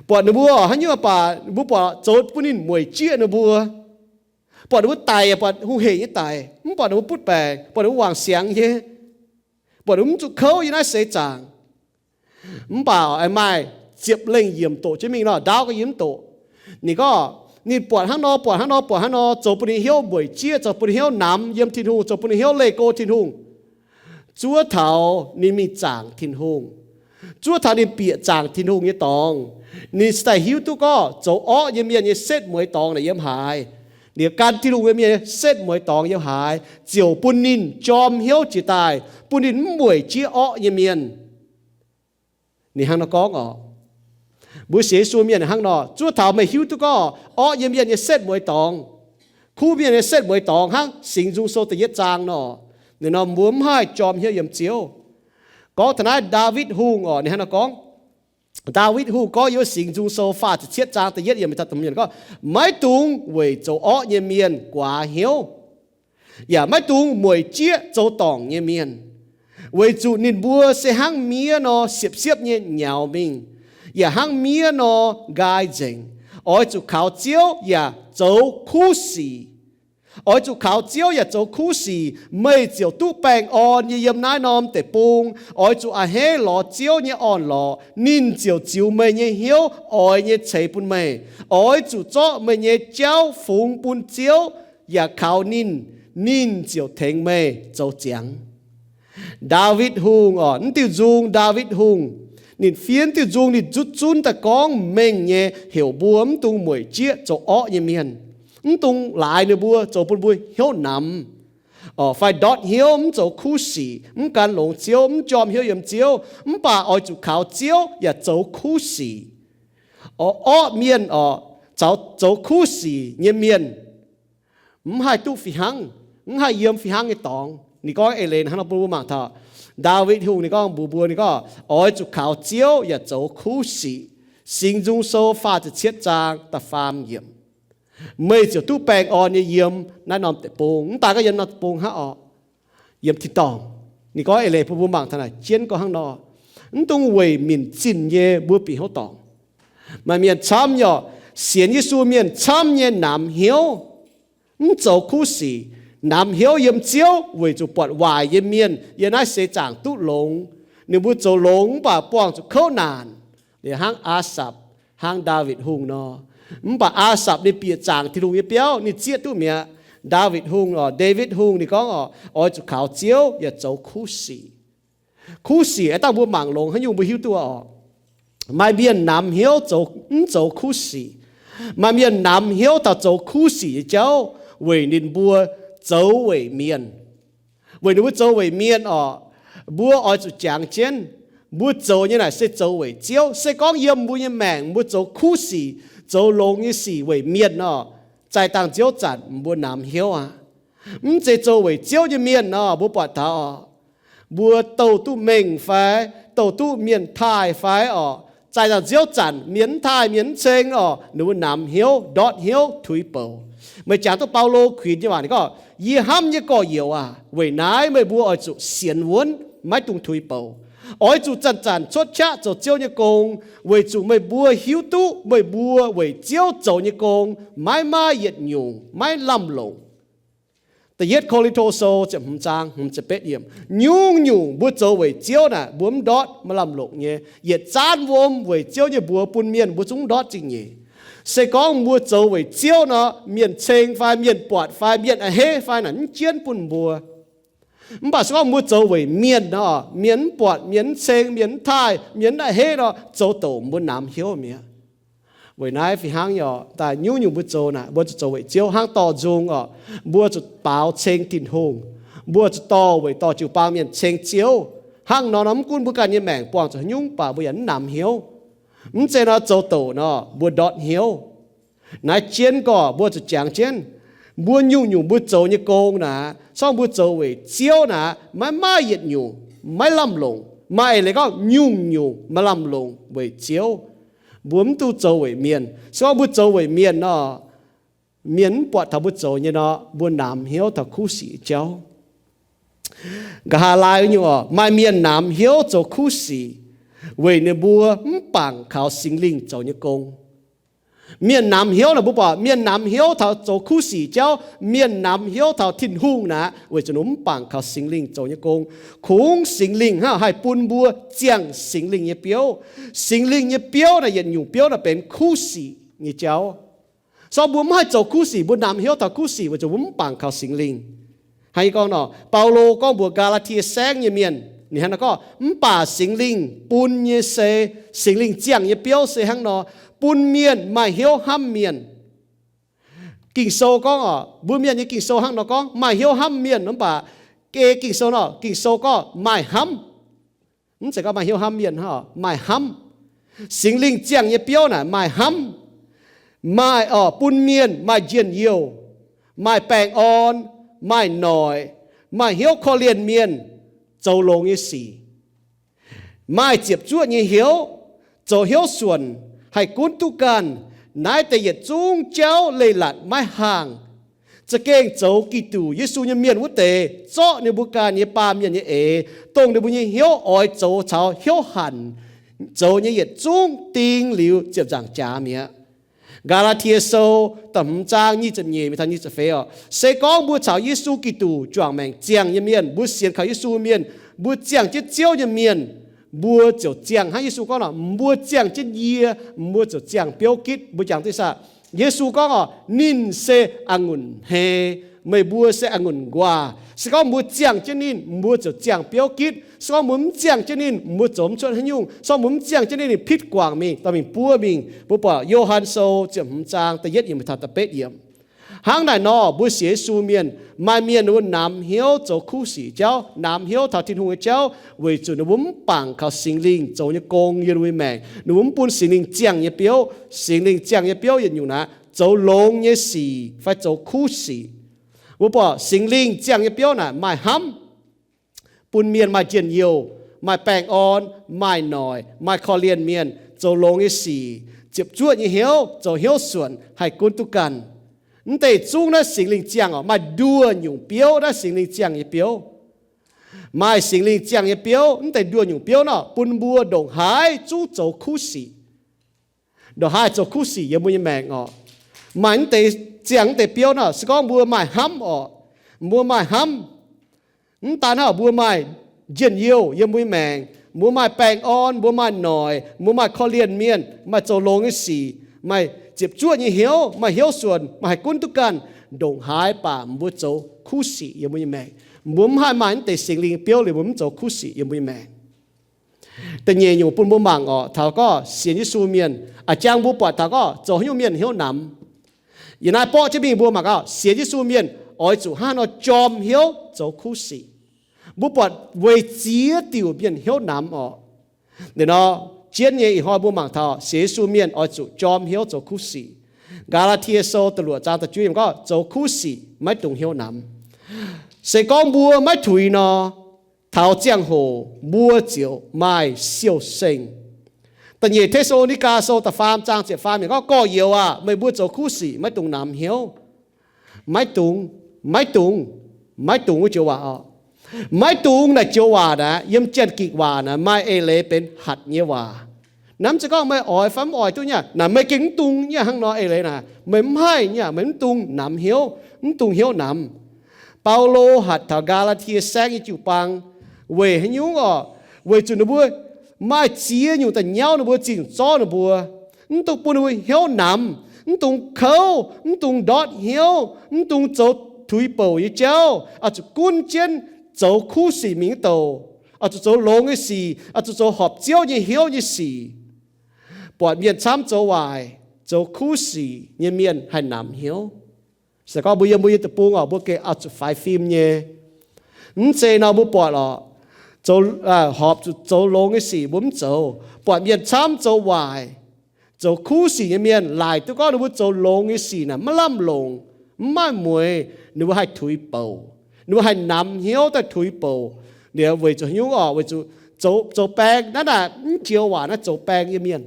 Buatc ninh mbuo haaix nyungc baac ninh mbuo buatc zoux bun ninh mueic jieqv ninh mbuo. Buatc ninh mbuo daic yaac buatc hungh heic nyei daic, mv buatc ninh mbuo butv baengc, buatc ninh mbuo wangc siangx nyei, buatc ninh mbuo mv zuqc kouv yiem naaiv seix zaangc. Mv baac maaih ziepc lengh yiemc doqc jienv mingh nor, ndaauv ga'yie mv doqc. Ninh gorngv, ninh buatc hnangv nor, buatc hnangv nor, buatc hnangv nor, zoux bun ninh hnyouv mueic jieqv, zoux bun ninh hnyouv namx yiem Tin-Hungh, zoux bun ninh hnyouv leih go Tin-Hungh. Zuov taux ninh mingh zaangc Tin-Hungh, zuov taux ninh bieqc zaangc Tin-Hungh nyei dorngx, ninh se daaih hiuv duqv gorngv zoux orqv nyei mienh nyei setv mueiz dorngx naaic yiem haaix. Liuz gan Tin-Hungh nyei mienh nyei setv mueiz dorngx yiem haaix, ziouc bun ninh jorm hnyouv jiex daaih, bun ninh mv mueic jieqv orqv nyei mienh. Ninh hnangv nor gorngv oc. Mbuo sienx Yesu mienh hnangv nor, zuov taux meih hiuv duqv gorngv orqv nyei mienh nyei setv mueiz dorngx, kuv mienh nyei setv mueiz dorngx hnangv Singx Nzung Sou da'yietv zaang nor, ninh nor mbuo mv haih jorm hnyouv yiem Ziouv. Gorngv taux naaiv Ndaawitv Hungh oc, ninh hnangv nor gorngv. Ndaawitv Hungh gorngv yiem Singx Nzung Sou faah ziepc cietv zaang da'yietv yiemc, gorngv, Maiv dungx weic zoux orqv nyei mienh guaax hnyouv, yaac maiv dungx mueic jieqv zoux dorngc nyei mienh, weic zuqc ninh mbuo se hnangv miev nor siepv-siepv nyei nyaux mingh, yaac hnangv miev nor nqaai nzengc, oix zuqc kaux Ziouv yaac zoux kuv sic. Oix zuqc kaux Ziouv yaac zoux kuv sic, meih ziouc duqv baengh orn nyei yiem naaiv norm deic-bung. Oix zuqc a'hneiv lorz Ziouv nyei orn-lorqc, ninh ziouc ziux meih nyei hnyouv oix nyei ceix bun meih. Oix zuqc zorqv meih nyei jauv fungx bun Ziouv yaac kaux ninh, ninh ziouc tengx meih zoux ziangx. Ndaawitv Hungh oc, mv diuh nzung Ndaawitv Hungh, ninh fiev diuh nzung ninh zutv zunv daaih gorngv mengh nyei heuc mbuo mv dungx mueic jieqv zoux orqv nyei mienh, mv dungx laaix ninh mbuo zoux bun mbuo hnyouv namx, fai ndortv hnyouv mv zoux kuv sic, mv gan longx Ziouv, mv jorm hnyouv yiem Ziouv. Mv baac oix zuqc kaux Ziouv yaac zoux kuv sic. Orqv mienh oc, zoux kuv sic nyei mienh mv haih duqv fih hnangv, mv haih yiem fih hnangv nyei dorngx. Ninh gorngv eix leiz hnangv nor bun mbuo mangc taux Ndaawitv Hungh ninh gorngv mbuox mbuo, ninh gorngv, oix zuqc kaux Ziouv yaac zoux kuv sic. Singx Nzung Sou faah ziepc cietv zaang da'faam yiemc, meih ziouc duqv baengh orn nyei yiem naaiv norm deic-bung. Mv daaih gorngv yiem norm deic-bung hnangv oc, yiem tin-dorngh. Ninh gorngv eix leiz bun mbuo mangc taux naaic jienv gorngv hnangv nor, mv dungx weic minc zinh nyei mbuo bieqc hnyouv dorngc. Maaih mienh camv nyei oc, sienx Yesu mienh camv nyei namx hnyouv, mv zoux kuv sic, namx hnyouv yiem Ziouv weic zuqc buatc waaic nyei mienh yiem naaiv seix zaangc duqv longx. Ninh mbuo zoux longx mv baac buangh zuqc kouv naanc, liuz hnangv Aasapc, hnangv Ndaawitv Hungh nor. Mv baac Aasapc ninh bieqc zaangc Tin-Hungh nyei biauv, ninh zieqv duqv mi'aqv. Ndaawitv Hungh oc, Ndaawitv Hungh ninh gorngv oc, oix zuqc kaux Ziouv yaac zoux kuv sic. Kuv sic aengx dangh mbuo mangc longx haaix nyungc mbuo hiuv duqv oc. Maaih mienh namx hnyouv zoux, mv zoux kuv sic. Maaih mienh namx hnyouv taux zoux kuv sic nyei jauv weic ninh mbuo zoux weic mienh. Weic ninh mbuo zoux weic mienh oc, mbuo oix zuqc jangx jienv, mbuo zoux nyei naaic se zoux weic Ziouv. Se gorngv yiem mbuo nyei maengc mbuo zoux kuv sic, zoux longx nyei sic weic mienh oc, zaih dangh nziouv zanc mbuo namx hnyouv aqv. Mv zeiz zoux weic Ziouv nyei mienh nor, mbuo buatc taux oc, mbuo douh duqv mengh fai, douh duqv mienh taaih fai oc, zaih dangh nziouv zanc mienh mv taaih, mienh mv ceng oc, ninh mbuo namx hnyouv, ndortv hnyouv, tuix bouc. Meih jangx duqv Baulo kuinx nyei waac ninh gorngv, yie hnamv nyei gorx-youz aac, weic naaiv meih mbuo oix zuqc sienx wuonv, maiv dungx tuix bouc. Oix zuqc zanc-zanc cuotv qaqv zoux Ziouv nyei gong, weic zuqc meih mbuo hiuv duqv meih mbuo weic Ziouv zoux nyei gong maiv maaih yietc nyungc maiv lamh longc. Da'yietv Ko^lin^to Sou ziepc hmz zaang hmz ziepc betv yiemc, nyungc-nyungc mbuo zoux weic Ziouv naaic mbuo mv ndortv, maiv lamh longc nyei. Yietc zaanv wuom weic Ziouv nyei mbuox bun mienh mbuo zungv ndortv zingh nyeic. Se gorngv mbuo zoux weic Ziouv nor, mienh ceng fai mienh buatc fai mienh a'hneiv fai naaic mv jienv bun mbuo. Mv baac se gorngv mbuo zoux weic mienh nor, mienh mv buatc, mienh mv ceng, mienh mv taaih, mienh mv a'hneiv nor, zoux douc mbuo namx hnyouv mi'aqv. Weic naaiv fih hnangv nyei oc, daaih nyungc-nyungc mbuo zoux naaic mbuo zuqc zoux weic Ziouv. Hnangv dorh nzung oc, mbuo zuqc baaux ceng Tin-Hungh. Mbuo zuqc dorh weic dorh jiu-baang mienh ceng Ziouv. Hnangv nor nor mv gunv mbuo ganh nyei maengc buangh zuqc haaix nyungc baac mbuo yaac mv namx hnyouv. Mv zeiz nor zoux douc nor mbuo ndortv hnyouv. Naaiv jienv gorngv mbuo zuqc jangx jienv, mbuo nyungc-nyungc mbuo zoux nyei gong naaic, se gorngv mbuo zoux weic Ziouv naaic, maiv maaih yietc nyungc maiv lamh longc. Maaih eix leiz gorngv nyungc-nyungc maaih lamh longc weic Ziouv. Mbuo mv dungx zoux weic mienh. Se gorngv mbuo zoux weic mienh nor, mienh mv buatc taux mbuo zoux nyei nor, mbuo namx hnyouv taux kuv sic jauv. Nqa'haav laai nyungc oc, maaih mienh namx hnyouv zoux kuv sic weic ninh mbuo mv bangc kaux Singx Lingh zoux nyei gong. Mienh namx hnyouv naaic, mbuo buatc mienh namx hnyouv taux zoux kuv sic jauv, mienh namx hnyouv taux Tin-Hungh naaic, weic zuqc ninh mv bangc kaux Singx Lingh zoux nyei gong. Kungx Singx Lingh hnangv haih bun mbuo ziangh Singx Lingh nyei biouv. Singx Lingh nyei biouv naaic, yietc nyungc biouv naaic benx kuv sic nyei jauv. Se gorngv mbuo mv haih zoux kuv sic, mbuo namx hnyouv taux kuv sic weic zuqc mbuo mv bangc kaux Singx Lingh. Hnangv yie gorngv nor, Baulo gorngv mbuox Gaa^laa^tie Saengv nyei mienh, ninh hnangv naaiv gorngv, mv baac Singx Lingh bun nyei se, Singx Lingh ziangh nyei biouv se hnangv nor, bun mienh maaih hnyouv hnamv mienh. Ging-Sou gorngv oc, mbuo mienh nyei Ging-Sou hnangv nor gorngv, maaih hnyouv hnamv mienh, mv baac ei Ging-Sou nor, Ging-Sou gorngv maaih hnamv. Mv zeiz gorngv maaih hnyouv hnamv mienh, maaih hnamv. Singx Lingh ziangh nyei biouv naaic maaih hnamv, maaih oc bun mienh maaih njien-youh, maaih baengh orn, maaih noic, maaih hnyouv korv-lienh mienh, zoux longx nyei sic, maaih ziepc zuoqv nyei hnyouv, zoux hnyouv suonc, haih gunv duqv ganh. Naaiv deix yietc zungv jauv leiz-latc maiv haangh. Za'gengh zoux Giduc Yesu nyei mienh wuov deix zorqv ninh mbuo ganh nyei baamh mienh nyei eix, dongh ninh mbuo nyei hnyouv oix zoux caux hnyouv hanc zoux nyei yietc zungv ding liuz ziepc nzaangc jaax mi'aqv. Gaa^laa^tie Sou da'hmz zaang nyic ziepc nyeic mingh taux nyic ziepc feix oc. Se gorngv mbuo caux Yesu Giduc juangc maengc ziangh nyei mienh, mbuo sienx kaux Yesu mienh, mbuo ziangh jienv Ziouv nyei mienh, mbuo ziouc ziangh hnangv Yesu gorngv nor, mbuo ziangh jienv yie, mbuo ziouc ziangh biouv gitv. Mbuo jangx duqv saah? Yesu gorngv oc, ninh se a'ngunc hmei, meih mbuo se a'ngunc nquaah. Se gorngv mbuo ziangh jienv ninh, mbuo ziouc ziangh biouv gitv. Se gorngv mbuo mv ziangh jienv ninh, mbuo zoux mv cuotv haaix nyungc. Se gorngv mbuo mv ziangh jienv ninh, ninh pitv guangc mingh, dorh mingh buov mingh. Mbuo buatc Yo^han Sou ziepc hmz zaang da'yietv yiemc taux da'betv yiemc. Hnangv naaic nor, mbuo sienx Yesu mienh, maaih mienh ninh mbuo namx hnyouv zoux kuv sic jauv, namx hnyouv taux Tin-Hungh nyei jauv, weic zuqc ninh mbuo mv bangc kaux Singx Lingh zoux nyei gong yiem ninh mbuo nyei maengc. Ninh mbuo mv bun Singx Lingh ziangh nyei biouv. Singx Lingh ziangh nyei biouv yietc nyungc naaic, zoux longx nyei sic fai zoux kuv sic. Mbuo buatc Singx Lingh ziangh nyei biouv naaic maaih hnamv, bun mienh maaih njien-youh, maaih baengh orn, maaih noic, maaih korv-lienh mienh, zoux longx nyei sic, ziepc zuoqv nyei hnyouv, zoux hnyouv suonc, haih gunv duqv ganh. Mv deix zungv naaiv Singx Lingh ziangh oc. Maaih nduoh nyungc biouv naaiv Singx Lingh ziangh nyei biouv. Maaih Singx Lingh ziangh nyei biouv, mv deix nduoh nyungc biouv nor bun mbuo ndongc haaix zungv zoux kuv sic. Ndongc haaix zoux kuv sic yiem mbuo nyei maengc oc. Maaih mv deix ziangh mv deix biouv nor, se gorngv mbuo maaih hnamv oc, mbuo maaih hnamv, mv daan hnangv, mbuo maaih njien-youh yiem mbuo nyei maengc, mbuo maaih baengh orn, mbuo maaih noic, mbuo maaih korv-lienh mienh, maaih zoux longx nyei sic, maaih ziepc zuoqv nyei hnyouv, maaih hnyouv suonc, maaih haih gunv duqv ganh, ndongc haaix baac mbuo zoux kuv sic yiem mbuo nyei maengc. Mbuo mv haih maaih mv deix Singx Lingh biouv liuz mbuo mv zoux kuv sic yiem mbuo nyei maengc. Da'nyeic nyungc bun mbuo mangc oc, taux gorngv sienx Yesu mienh, a'jang mbuo buatc taux gorngv zoux haaix nyungc mienh hnyouv namx. Yiem naaiv borqv jienv mingh mbuo mangc gaax, sienx Yesu mienh oix zuqc hnangv nor jorm hnyouv zoux kuv sic. Mbuo buatc weic ziex diuc mienh hnyouv namx oc. Liuz nor, jienv nyei ih hnoi mbuo mangc taux sienx Yesu mienh oix zuqc jorm hnyouv zoux kuv sic. Gaa^laa^tie Sou da'luoqc zaang da'juov yiemc gorngv zoux kuv sic maiv dungx hnyouv namx. Se gorngv mbuo maiv tuix nor, taux ziangh hoc mbuo ziouc maaih siou-seng. Da'nyeic Te^saa^lo^ni^gaa Sou da'faam zaang ziepc faam yiemc gorngv, gorx-youz aah, meih mbuo zoux kuv sic maiv dungx namx hnyouv. Maiv dungx, maiv dungx, maiv dungx wuov joux waac oc. Maiv dungx naaic joux waac naaic, yiem Janx-Gikc waac naaic maaih eix leiz benx hatc nyei waac. Naaiv mv zeiz gorngv meih oix fai mv oix duqv nyei. Naaic meih gengh mv dungx nyei hnangv nor eix leiz naaic, meih mv haih nyei, meih mv dungx namx hnyouv, mv dungx hnyouv namx. Baulo hatc taux Gaa^laa^tie Saengv nyei jiu-baang weic haaix nyungc oc? Weic zuqc ninh mbuo maaih ziex nyungc da'nyauv ninh mbuo zingh zorqv ninh mbuo, mv dungx bun ninh mbuo hnyouv namx, mv dungx kouv, mv dungx ndortv hnyouv, mv dungx zoux tuix bouc nyei jauv, oix zuqc gunv jienv zoux kuv sic mingh wuov douc, oix zuqc zoux longx nyei sic, oix zuqc zoux horpc Ziouv nyei hnyouv nyei sic. Buatc mienh camv zoux waaic, zoux kuv sic nyei mienh haih namx hnyouv. Se gorngv mbuo yiem mbuo nyei deic-bung oc, mbuo gengh oix zuqc faix fim nyei. Mv zeiz nor mbuo buatc oc, zoux, horpc zuqc zoux longx nyei sic mbuo mv zoux. Buatc mienh camv zoux waaic, zoux kuv sic nyei mienh laaic duqv gorngv ninh mbuo zoux longx nyei sic naaic maiv lamh longc, mv maaih mueix, ninh mbuo haih tuix bouc, ninh mbuo haih namx hnyouv daaih tuix bouc. Liuz weic zuqc haaix nyungc oc? Weic zuqc zoux, zoux baeng naaiv naaic, mv joux waac naaiv zoux baeng nyei mienh.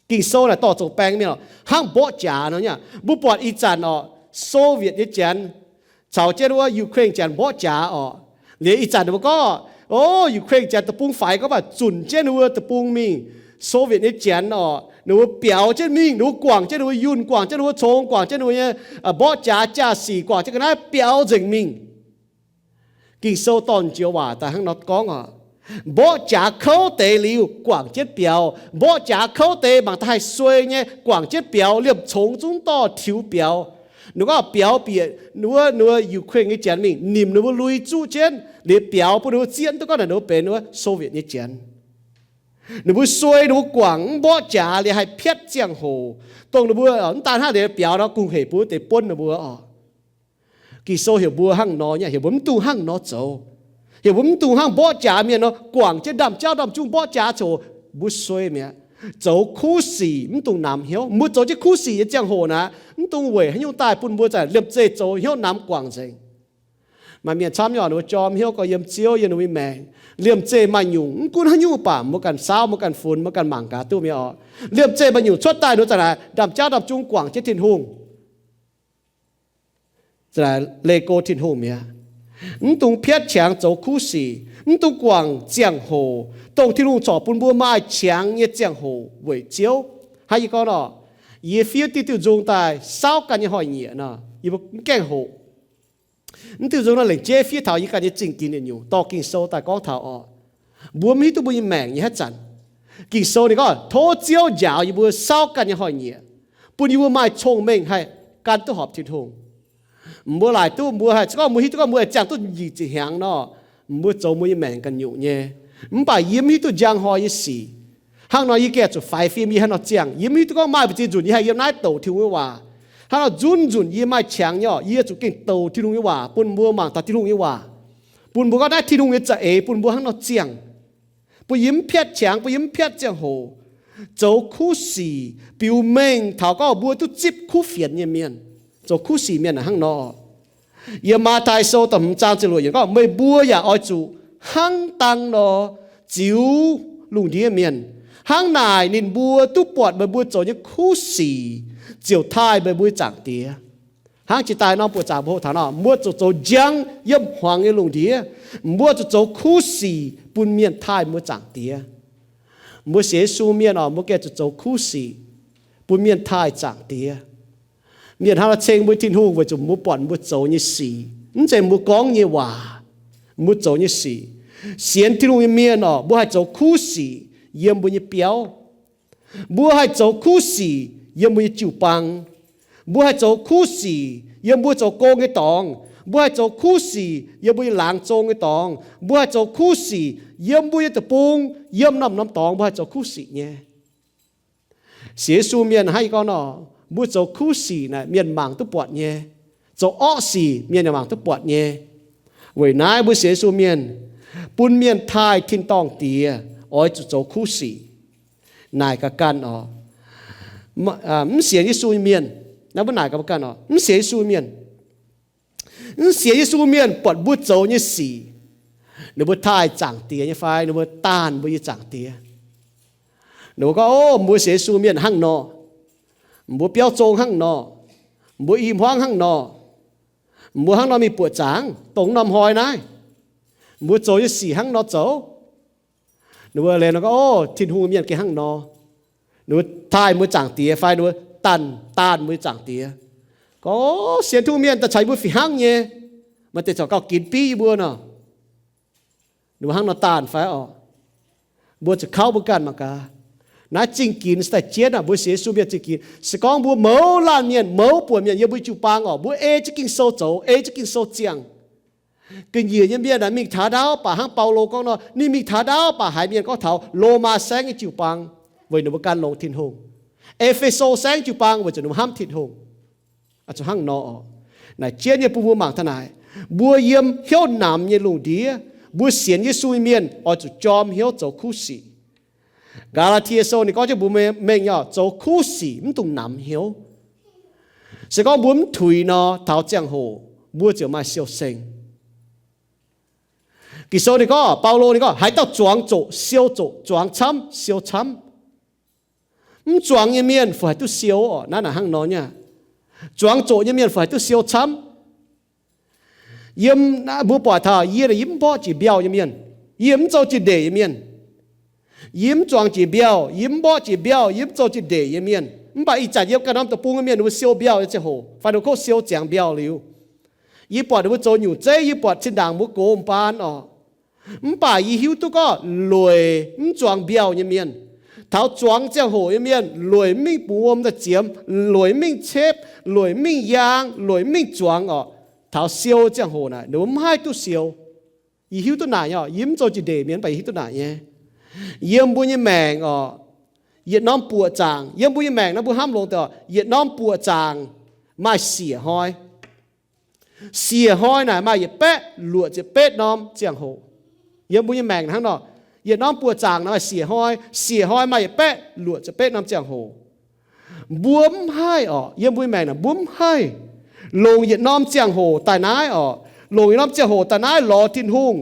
Ging-Sou naaic dorh zoux baeng mienh oc, hnangv mborqv jaax nor nyei. Mbuo buatc ih zanc oc, Soviet nyei janx caux jienv wuov Ukraine janx mborqv jaax oc. Liuz ih zanc ninh mbuo gorngv, o, Ukraine janx deic-bung faix gorngv baac zunc jienv ninh mbuo deic-bung mingh. Soviet nyei janx oc, ninh mbuo biaux jienv mingh, ninh mbuo guangc jienv ninh mbuo yunh, guangc jienv ninh mbuo cong, guangc jienv ninh mbuo nyei, aa, mborqv jaax jaa-sic, guangc jienv ga'naaiv biaux nzengc mingh. Ging-Sou dorh joux waac daaih hnangv nor gorngv oc, mborqv jaax kouv deix liuz guangc jienv biaux, mborqv jaax kouv deix mangc daaih haih suei nyei guangc jienv biaux, liemh congx zungv dorh tiux biaux. Ninh gorngv biaux bieqc wuov, wuov Ukraine nyei janx mingh nimc ninh mbuo lui zuqv jienv liuz biaux bun ninh mbuo zieqv duqv gorngv naaic ninh mbuo benx wuov Soviet nyei janx. Ninh mbuo suei, ninh mbuo guangc mv mborqv jaax liuz haih piatv ziangh hoc, dongh ninh mbuo mv daan hnangv liuz biaux nor kungx hec bun wuov deix buonv ninh mbuo oc. Ging-Sou heuc mbuo hnangv nor nyei, heuc mbuo mv dungx hnangv nor zoux. Heuc mbuo mv dungx hnangv mborqv jaax mienh nor guangc jienv ndaamv-jauv ndaamv-jungv mborqv jaax coc mbuo suei mi'aqv. Zoux kuv sic mv dungx namx hnyouv. Mbuo zoux jienv kuv sic nyei ziangh hoc naaic, mv dungx weic haaix nyungc daaih bun mbuo zanc liemh zeih zoux hnyouv namx guangc nzengc. Maaih mienh camv nyei oc, ninh mbuo jorm hnyouv gorx yiem Ziouv, yiem ninh mbuo nyei maengc. Liemh zeih maaih nyungc, mv gunv haaix nyungc baac mbuo ganh saauv, mbuo ganh funx, mbuo ganh mangc gaax duqv mi'aqv oc. Liemh zeih maaih nyungc cuotv daaih ninh mbuo zanc naaic ndaamv-jauv ndaamv-jungv guangc jienv Tin-Hungh. Leih go Tin-Hungh mi'aqv. Mv dungx piatv qangx zoux kuv sic, mv dungx guangc ziangh hoc, dongh Tin-Hungh corc bun mbuo maaih qangx nyei ziangh hoc weic Ziouv. Hnangv yie gorngv nor, Yie fiev diuh diuh nzung daaih saauv ganh nyei hnoi-nyieqc nor, yie mbuo mv gaengh hoqc. Mv diuh nzung nor lengc jeiv fiev taux yie ganh nyei zingh ginx yietc nyungc, dorh Ging-Sou daaih gorngv taux oc. Mbuo mv hiuv duqv mbuo nyei maengc nyei haaix zanc. Ging-Sou ninh gorngv, tov Ziouv njaaux yie mbuo saauv ganh nyei hnoi-nyieqc, bun yie mbuo maaih cong-mengh haih gan duqv horpc Tin-Hungh. Mbuo laaic duqv mbuo haih, se gorngv mbuo hiuv duqv gorngv mbuo haih ziangh duqv nyic ziepc hnyangx nor, mbuo zoux mbuo nyei maengc ganh nyungc nyei. Mv baac yie mv hiuv duqv njang hnoi nyei sic. Hnangv nor yie gengh zuqc faix fim yie haaix nor ziangh. Yie mv hiuv duqv gorngv maaih mbu'ziex nzunc yie haih yiem naaiv douc Tin-Hungh nyei waac. Hnangv nor nzunc nzunc yie maaih qangx nyei oc, yie zuqc gengh douc Tin-Hungh nyei waac, bun mbuo mangc taux Tin-Hungh nyei waac, bun mbuo gorngv naaiv Tin-Hungh nyei za'eix bun mbuo hnangv nor ziangh, bun yie mv piatv qangx, bun yie mv piatv ziangh hoc, zoux kuv sic biux mengh taux gorngv mbuo duqv zipv kuv fienx nyei mienh. Zoux kuv sic mienh hnangv nor. Yiem Matv^tai Sou da'hmz zaang ziepc luoqc yiemc gorngv, meih mbuo yaac oix zuqc hnangv dang nor ziux lungh ndiev mienh. Hnangv naaic ninh mbuo duqv buatc meih mbuo zoux nyei kuv sic, ziouc taaih meih mbuo nyei Zaangc Diex. Hnangv jiex daaih norm buoqc zaangc mbuo hoqc taux nor, mbuo zuqc zoux njang yiem hmuangx nyei lungh ndiev. Mbuo zuqc zoux kuv sic bun mienh taaih mbuo Zaangc Diex. Mbuo sienx Yesu mienh oc, mbuo gengh zuqc zoux kuv sic bun mienh taaih Zaangc Diex. Mienh hnangv nor ceng mbuo Tin-Hungh weic zuqc mbuo buatc mbuo zoux nyei sic, mv zeiz mbuo gorngv nyei waac, mbuo zoux nyei sic. Sienx Tin-Hungh nyei mienh oc, mbuo haih zoux kuv sic yiem mbuo nyei biauv. Mbuo haih zoux kuv sic yiem mbuo nyei jiu-baang. Mbuo haih zoux kuv sic yiem mbuo zoux gong nyei dorngx. Mbuo haih zoux kuv sic yiem mbuo nyei laangz zong nyei dorngx. Mbuo haih zoux kuv sic yiem mbuo nyei deic-bung, yiem norm-norm dorngx mbuo haih zoux kuv sic nyei. Sienx Yesu mienh hnangv yie gorngv nor, mbuo zoux kuv sic naaic mienh mangc duqv buatc nyei. Zoux orqv sic mienh yaac mangc duqv buatc nyei. Weic naaiv mbuo sienx Yesu mienh, bun mienh taaih tin-dorngh Diex, oix zuqc zoux kuv sic. Naaic ga'ganh oc. Mv sienx Yesu nyei mienh, naaiv mbuo naaic ga'ganh oc, mv sienx Yesu mienh, mv sienx Yesu mienh buatc mbuo zoux nyei sic, ninh mbuo taaih Zaangc Diex nyei fai ninh mbuo daanh mbuo nyei Zaangc Diex? Ninh mbuo gorngv, o, mbuo sienx Yesu mienh hnangv nor, mbuo biauv zong hnangv nor, mbuo i hmuangv hnangv nor, mbuo hnangv nor mingh buoqc zaangc dongh norm hnoi naaiv, mbuo zoux nyei sic hnangv nor zoux. Ninh mbuo laengz nor gorngv, o, Tin-Hungh mienh gengh hnangv nor. Ninh mbuo taaih mbuo Zaangc Diex fai ninh mbuo daanh, daanh mbuo Zaangc Diex. Gorngv, o, sienx Tin-Hungh mienh daaih caux yie mbuo fih hnangv nyei, maaih deix corc gauh ginx biv yie mbuo nor. Ninh mbuo hnangv nor daanh fai oc? Mbuo zuqc kauv mbuo ganh mangc gaax. Naaiv zingh ginx se daaih jienv aqv. Mbuo sienx Yesu mienh zingh ginx, se gorngv mbuo mouz laanh mienh, mouz buonc mienh yiem mbuo jiu-baang oc, mbuo ei jienv Ging-Sou zoux, ei jienv Ging-Sou ziangh. Ga'nyiec nyei mienh aah, mingh taux ndaauv baac hnangv Baulo gorngv nor, ninh mingh taux ndaauv baac haiz mienh gorngv taux Lomaa saengv nyei jiu-baang weic ninh mbuo gan longx Tin-Hungh. E^fe^so saengv jiu-baang weic zuqc ninh mbuo hnamv Tin-Hungh. Hnangv nor, naaic jienv nyei bun mbuo mangc taux naaic, mbuo yiem hnyouv namx nyei lungh ndiev, mbuo sienx Yesu nyei mienh oix zuqc jorm hnyouv zoux kuv sic. Gaa^laa^tie Sou ninh gorngv jienv mbuo mengh nyei, zoux kuv sic mv dungx namx hnyouv. Se gorngv mbuo mv tuix nor, taux ziangh hoc mbuo ziouc maaih siou-seng. Ging-Sou ninh gorngv, Baulo ninh gorngv, haaix dauh zuangx zoqc, siou zoqc, zuangx camv, siou camv. Mv zuangx nyei mienh fih haaix duqv siou oc? Naaiv naaic hnangv nor nyei. Zuangx zoqc nyei mienh fih haaix duqv siou camv. Yiem mbuo buatc taux yie, yie mv mborqv jiex mbiauh nyei mienh. Yie mv zoux jiex ndeic nyei mienh. Yie mv zuangx jiex mbiauh, yie mv mborqv jiex mbiauh, yie mv zoux jiex ndeic nyei mienh. Mv baac ih zanc yiem ganh norm deic-bung nyei mienh ninh mbuo siou mbiauh nyei ziangh hoc fai ninh mbuo kov siou ziangx mbiauh liuz, yie buatc ninh mbuo zoux nyungc zeiv, yie buatc zinh ndaangc mbuo gox m'baan oc. Mv baac yie hiuv duqv gorngv lueic mv zuangx mbiauh nyei mienh, taux zuangx ziangh hoc nyei mienh, lueic mv mingh bungx wuom daaih ziemx, lueic mv mingh cepv, lueic mv mingh yaang, lueic mv mingh zuangx oc. Taux siou ziangh hoc naaic ninh mbuo mv haih duqv siou. Yie hiuv duqv naaic nyei oc. Yie mv zoux jiex ndeic mienh, mv baac yie hiuv duqv naaic nyei. Yiem mbuo nyei maengc oc, yietc norm buoqc zaangc, yiem mbuo nyei maengc naaiv mbuo hnamv longx deix oc, yietc norm buoqc zaangc maaih siec hnoi. Siec hnoi naaic maaih yietc baeqv luoqc ziepc betv norm ziangh hoc. Yiem mbuo nyei maengc hnangv nor, yietc norm buoqc zaangc naaic maaih siec hnoi, siec hnoi maaih yietc baeqv luoqc ziepc betv norm ziangh hoc. Mbuo mv haih oc, yiem mbuo nyei maengc naaic mbuo mv haih longc yietc norm ziangh hoc daaih naaiv oc, longc yietc norm ziangh hoc daaih naaiv lorz Tin-Hungh,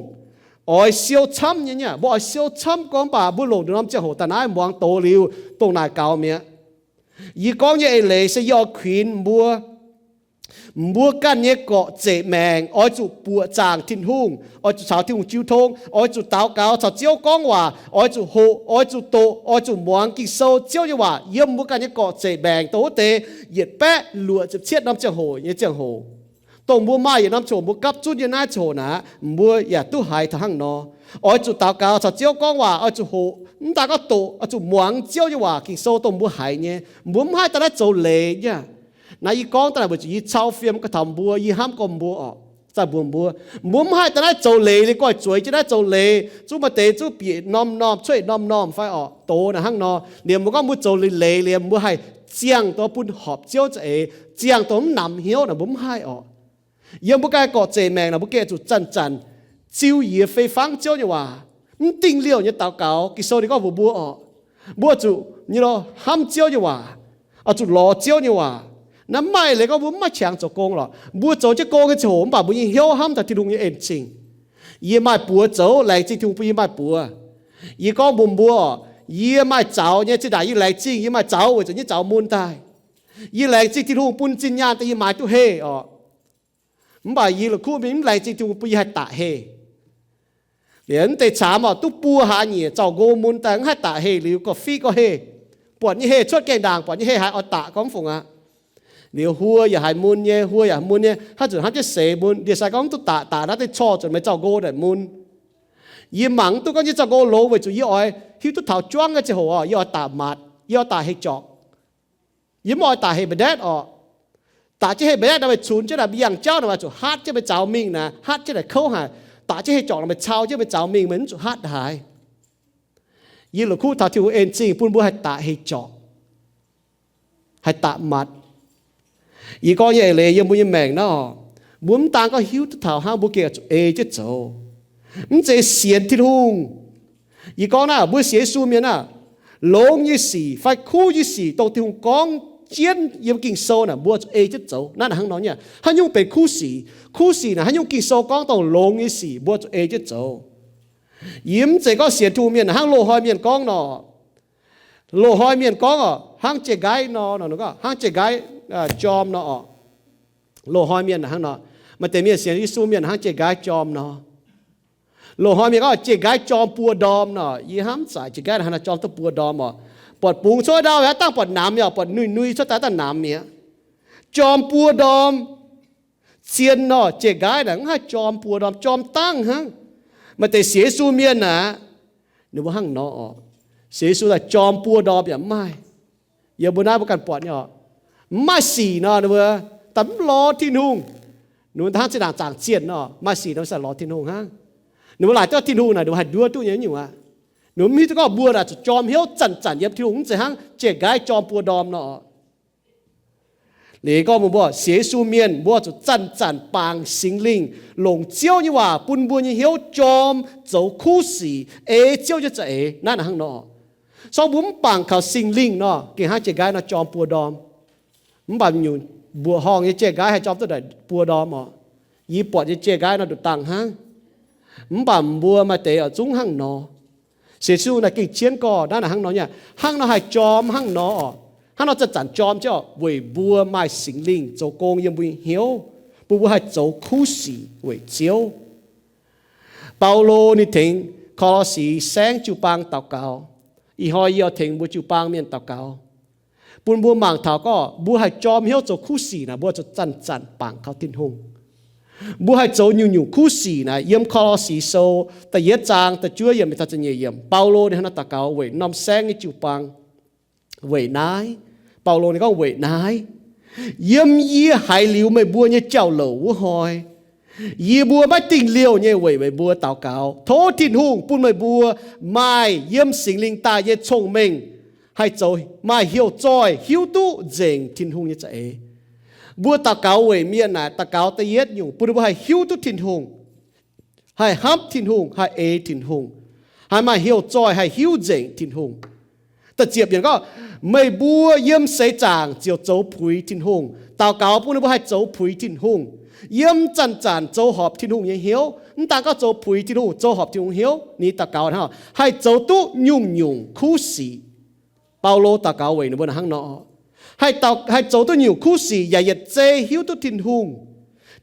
oix siou camv nyei nyei. Mbuo oix siou camv gorngv baac mbuo longc yietc norm ziangh hoc daaih naaiv muangx doz liuz, dongh naaic gaux mi'aqv. Yie gorngv nyei eix leiz se yie oix kuinx mbuo, Mbuo ganh nyei gorqv-zeic maengc oix zuqc buoqc zaangc Tin-Hungh, oix zuqc caux Tin-Hungh jiu tong, oix zuqc daux gaux caux Ziouv gorngv waac, oix zuqc hoqc, oix zuqc doqc, oix zuqc muangx Ging-Sou, Ziouv nyei waac yiem mbuo ganh nyei gorqv-zeic maengc dongh wuov deix yietc baeqv luoqc ziepc cietv norm ziangh hoc nyei ziangh hoc, dongh mbuo maaih yietc norm ziangh hoc mbuo gapv zunv nyei naaiv ziangh hoc naaic, mbuo yaac duqv haiz taux hnangv nor. Oix zuqc daux gaux caux Ziouv gorngv waac, oix zuqc hoqc, mv daan gorngv doqc, oix zuqc muangx Ziouv nyei waac, Ging-Sou dongh mbuo haiz nyei. Mbuo mv haih daaih naaiv zoux leiz nyei. Naaiv yie gorngv daaih naaic weic zuqc yie cau fiem gorx taux mbuo, yie hnamv gorx mbuo orqc, zaah mbuox mbuo, mbuo mv haih daaih naaiv zoux leiz liuz goiv zueiz jienv naaiv zoux leiz, zungv maaih deix zungv bieqc norm-norm, cuotv norm-norm fai orqc, doz naaic hnangv nor. Liemh mbuo gorngv mbuo zoux leiz-leiz liemh mbuo haih ziangh dongh bun horpc Ziouv za'eix, ziangh dongh mv namx hnyouv naaic mbuo mv haih orqc. Yiem mbuo ganh gorqv-zeic maengc naaic mbuo gengh zuqc zanc-zanc ziu yie fei fangv Ziouv nyei waac, mv dingh liouh nyei daux gaux. Ging-Sou ninh gorngv mbuox mbuo orqc, mbuo zuqc nyei lo hnamv Ziouv nyei waac, oix zuqc lorz Ziouv nyei waac. Naaiv maaih leiz gorngv mbuo mv maaih qangx zoux gong lorqc. Mbuo zoux jienv gong nyei ziangh hoc mv baac mbuo nyei hnyouv hnamv taux Tin-Hungh nyei en-zingh. Yie maaih buoz zoux, laengz zingh Tin-Hungh bun yie maaih buoz. Yie gorngv mbuox mbuo orqc, yie maaih zaux nyei, zinh ndaangc yie laengz zingh yie maaih zaux weic zuqc nyei zaux mun daaih. Yie laengz zingh Tin-Hungh bun zinh nyaanh daaih yie maaiz duqv heh orqc. Mv baac yie la'kuqv mingh mv laengz zingh Tin-Hungh bun yie haih daqc heh. Liuz mv deix caamx orqc, duqv buo hlaax nyieqc zaux nqo mun daaih mv haih daqc heh liuz, gorqv-fiqv gorqv heh, buatc nyei heh cuotv gaengh ndaangc, buatc nyei heh haiz oix daqc gorngv fungc aqv. Liuz huo yaac haiz mun nyei, huo yaac mun nyei, haaix zanc hnamv jienv seix mun. Ndie-sai gorngv mv duqv daqc, daqc naaiv deix corc zuqc meih zaux nqo naaic mun. Yie mangc mv duqv gorngv yie zaux nqo longx weic zuqc yie oix hiuv duqv taux juangv nyei ziangh hoc orqc, yie oix daqc matc, yie oix daqc heh jorqc. Yie mv oix daqc heh mba'ndaetv orqc. Daqc jienv heh mba'ndaetv nor meih cunx jienv naaic, mbuo yangh jauv naaic oix zuqc hatv jienv meih zaux mingh naaic, hatv jienv naaic kouv haic. Daqc jienv heh jorqc nor meih cau jienv meih zaux mingh, meih mv zuqc hatv haaix. Yie la'kuqv taux Tin-Hungh en-zingh bun mbuo haih daqc heh jorqc, haih daqc matc. Yie gorngv nyei eix leiz yiem mbuo nyei maengc naaiv orqc, mbuo mv daan gorngv hiuv duqv taux hnangv, mbuo gengh zuqc ei jienv zoux. Mv zeiz sienx Tin-Hungh. Yie gorngv naaiv, mbuo sienx Yesu mienh aah, longx nyei sic fai kuv nyei sic dongh Tin-Hungh gorngv jienv yiem Ging-Sou naaic, mbuo zuqc ei jienv zoux. Naaiv hnangv nor nyei, haaix nyungc benx kuv sic? Kuv sic naaic haaix nyungc Ging-Sou gorngv dongh longx nyei sic, mbuo zuqc ei jienv zoux. Yie mv zeiz gorngv sienx Tin-Hungh mienh hnangv loz-hnoi mienh gorngv nor. Loz-hnoi mienh gorngv orqc, hnangv jai-nqaiv nor, hnangv jai-nqaiv jorm nor orqc. Loz-hnoi mienh hnangv nor. Maaih deix mienh sienx Yesu mienh hnangv jai-nqaiv jorm nor. Loz-hnoi mienh gorngv jai-nqaiv jorm buo ndorm nor. Yie hnamv zaqc jai-nqaiv hnangv naaiv jorm duqv buo ndorm orqc. Buatc bungx cuotv ndau yaac dangh buatc namx mi'aqv, buatc nui-nui cuotv daaih dangh namx mi'aqv. Jorm buo ndorm. Zien nor, jai-nqaiv naaic mv haih jorm buo ndorm, jorm dangh hnangv. Maaih deix sienx Yesu mienh aah, ninh mbuo hnangv nor orqc. Sienx Yesu daaih jorm buo ndorm yaac mv maaih. Yiem mbuo naaiv mbuo ganh buatc nyei orqc, mv maaih sic nor ninh mbuo daaih mv lorz Tin-Hungh. Ninh mbuo hnangv zinh ndaangc zaangc zienh nor, maaih sic nor ninh mbuo lorz Tin-Hungh hnangv. Ninh mbuo laaic duqv Tin-Hungh naaic ninh mbuo haih nduov duqv nyei nyungc aqv. Ninh mbuo mv hiuv duqv gorngv mbuo naaic zuqc jorm hnyouv zanc-zanc yiem Tin-Hungh, mv zeiz hnangv jai-nqaiv jorm buo ndorm nor orqc. Liuz gorngv mbuox mbuo sienx Yesu mienh mbuo zuqc zanc-zanc bangc Singx Lingh, longc Ziouv nyei waac bun mbuo nyei hnyouv jorm zoux kuv sic ei Ziouv nyei za'eix. Naaiv hnangv nor, se gorngv mbuo mv bangc kaux Singx Lingh nor, gengh hnangv jai-nqaiv nor jorm buo ndorm. Mv baac nyungc mbuoqc horngh nyei jai-nqaiv haih jorm duqv buo ndorm orqc. Yie buatc nyei jai-nqaiv nor nduqc dangh hnangv. Mv baac mbuo maaih deix oix zungv hnangv nor. Sienx Yesu naaic gengh jienv gorx naaiv hnangv nor nyei. Hnangv nor haih jorm hnangv nor orqc. Hnangv nor zanc-zanc jorm jienv orqc, weic mbuo maaih Singx Lingh zoux gong yiem mbuo nyei hnyouv, bun mbuo haih zoux kuv sic weic Ziouv. Baulo ninh tengx Ko^lo^si saengv jiu-baang daux gaux. Ih hnoi yie oix tengx mbuo jiu-baang mienh daux gaux, bun mbuo mangc taux gorngv mbuo haih jorm hnyouv zoux kuv sic naaic, mbuo zuqc zanc-zanc bangc kaux Tin-Hungh. Mbuo haih zoux nyungc-nyungc kuv sic naaic. Yiem Ko^lo^si Sou da'yietv zaang da'juov yiemc taux da'nyeic yiemc, Baulo ninh hnangv naaiv daux gaux weic norm saengv nyei jiu-baang. Weic naaiv, Baulo ninh gorngv, weic naaiv, yiem yie haiz liuz meih mbuo nyei jauv-louc wuov hnoi, yie mbuo maiv dingh liouh nyei weic meih mbuo daux gaux, tov Tin-Hungh bun meih mbuo maaih yiem Singx Lingh daaih nyei cong-mengh, haih zoux maaih heuc zoih hiuv duqv nzengc Tin-Hungh nyei za'eix. Mbuo daux gaux weic mienh naaic, daux gaux da'yietv nyungc bun ninh mbuo haih hiuv duqv Tin-Hungh, haih hnamv Tin-Hungh, haih ei Tin-Hungh, haih maaih heuc zoih, haih hiuv nzengc Tin-Hungh. Da'ziepc yiemc gorngv, meih mbuo yiem seix zaangc ziouc zoux puix Tin-Hungh. Daux gaux bun ninh mbuo haih zoux puix Tin-Hungh, yiem zanc-zanc zoux horpc Tin-Hungh nyei hnyouv. Mv daan gorngv zoux puix Tin-Hungh, zoux horpc Tin-Hungh hnyouv, ninh daux gaux hnangv, haih zoux duqv nyungc-nyungc kuv sic. Baulo daux gaux weic ninh mbuo hnangv nor. Haih zoux duqv nyungc kuv sic yaac yietc zei hiuv duqv Tin-Hungh.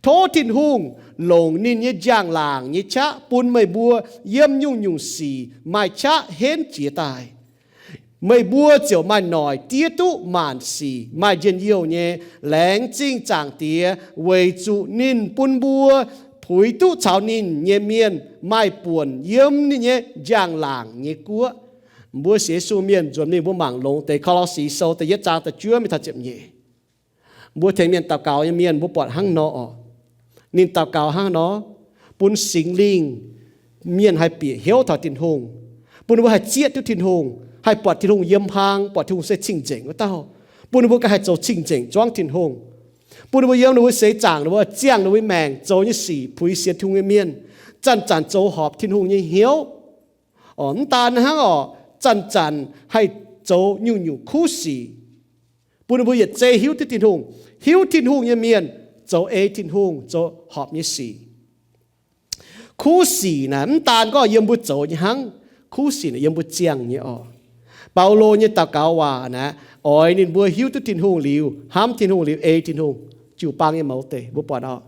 Tov Tin-Hungh longc ninh nyei njang-laangc nyei qaqv bun meih mbuo yiem nyungc-nyungc sic maaih qaqv henv jiez daaih. Meih mbuo ziouc maaih noic diev duqv maanc sic maaih njien-youh nyei. Laengz zingh Zaangc Diex weic zuqc ninh bun mbuo puix duqv caux ninh nyei mienh maaih buonc yiem ninh nyei njang-laangc nyei guoqv. Mbuo sienx Yesu mienh nzuonx mingh mbuo mangc longx deix Ko^lo^si Sou da'yietv zaang da'juov mingh taux ziepc nyeic. Mbuo tengx mienh daux gaux nyei mienh mbuo buatc hnangv nor oc. Ninh daux gaux hnangv nor, bun Singx Lingh, mienh haih bieqc hnyouv taux Tin-Hungh, bun ninh mbuo haih zieqv duqv Tin-Hungh, haih buatc Tin-Hungh yiem hlang, buatc Tin-Hungh se cing-nzengc wuov dauh, bun ninh mbuo ganh haih zoux cing-nzengc zuangv Tin-Hungh, bun ninh mbuo yiem ninh mbuo seix zaangc ninh mbuo ziangh ninh mbuo maengc zoux nyei sic puix sienx Tin-Hungh nyei mienh, zanc-zanc zoux horpc Tin-Hungh nyei hnyouv. Mv daan hnangv oc, zanc-zanc haih zoux nyungc-nyungc kuv sic, bun ninh mbuo yietc zei hiuv duqv Tin-Hungh. Hiuv Tin-Hungh nyei mienh zoux ei Tin-Hungh, zoux horpc nyei sic. Kuv sic naaic mv daan gorngv yiem mbuo zoux nyei hnangv, kuv sic naaic yiem mbuo ziangh nyei oc. Baulo nyei daux gaux waac naaic oix ninh mbuo hiuv duqv Tin-Hungh liuz, hnamv Tin-Hungh liuz ei Tin-Hungh, jiu-baang nyei mouz deix. Mbuo buatc oc,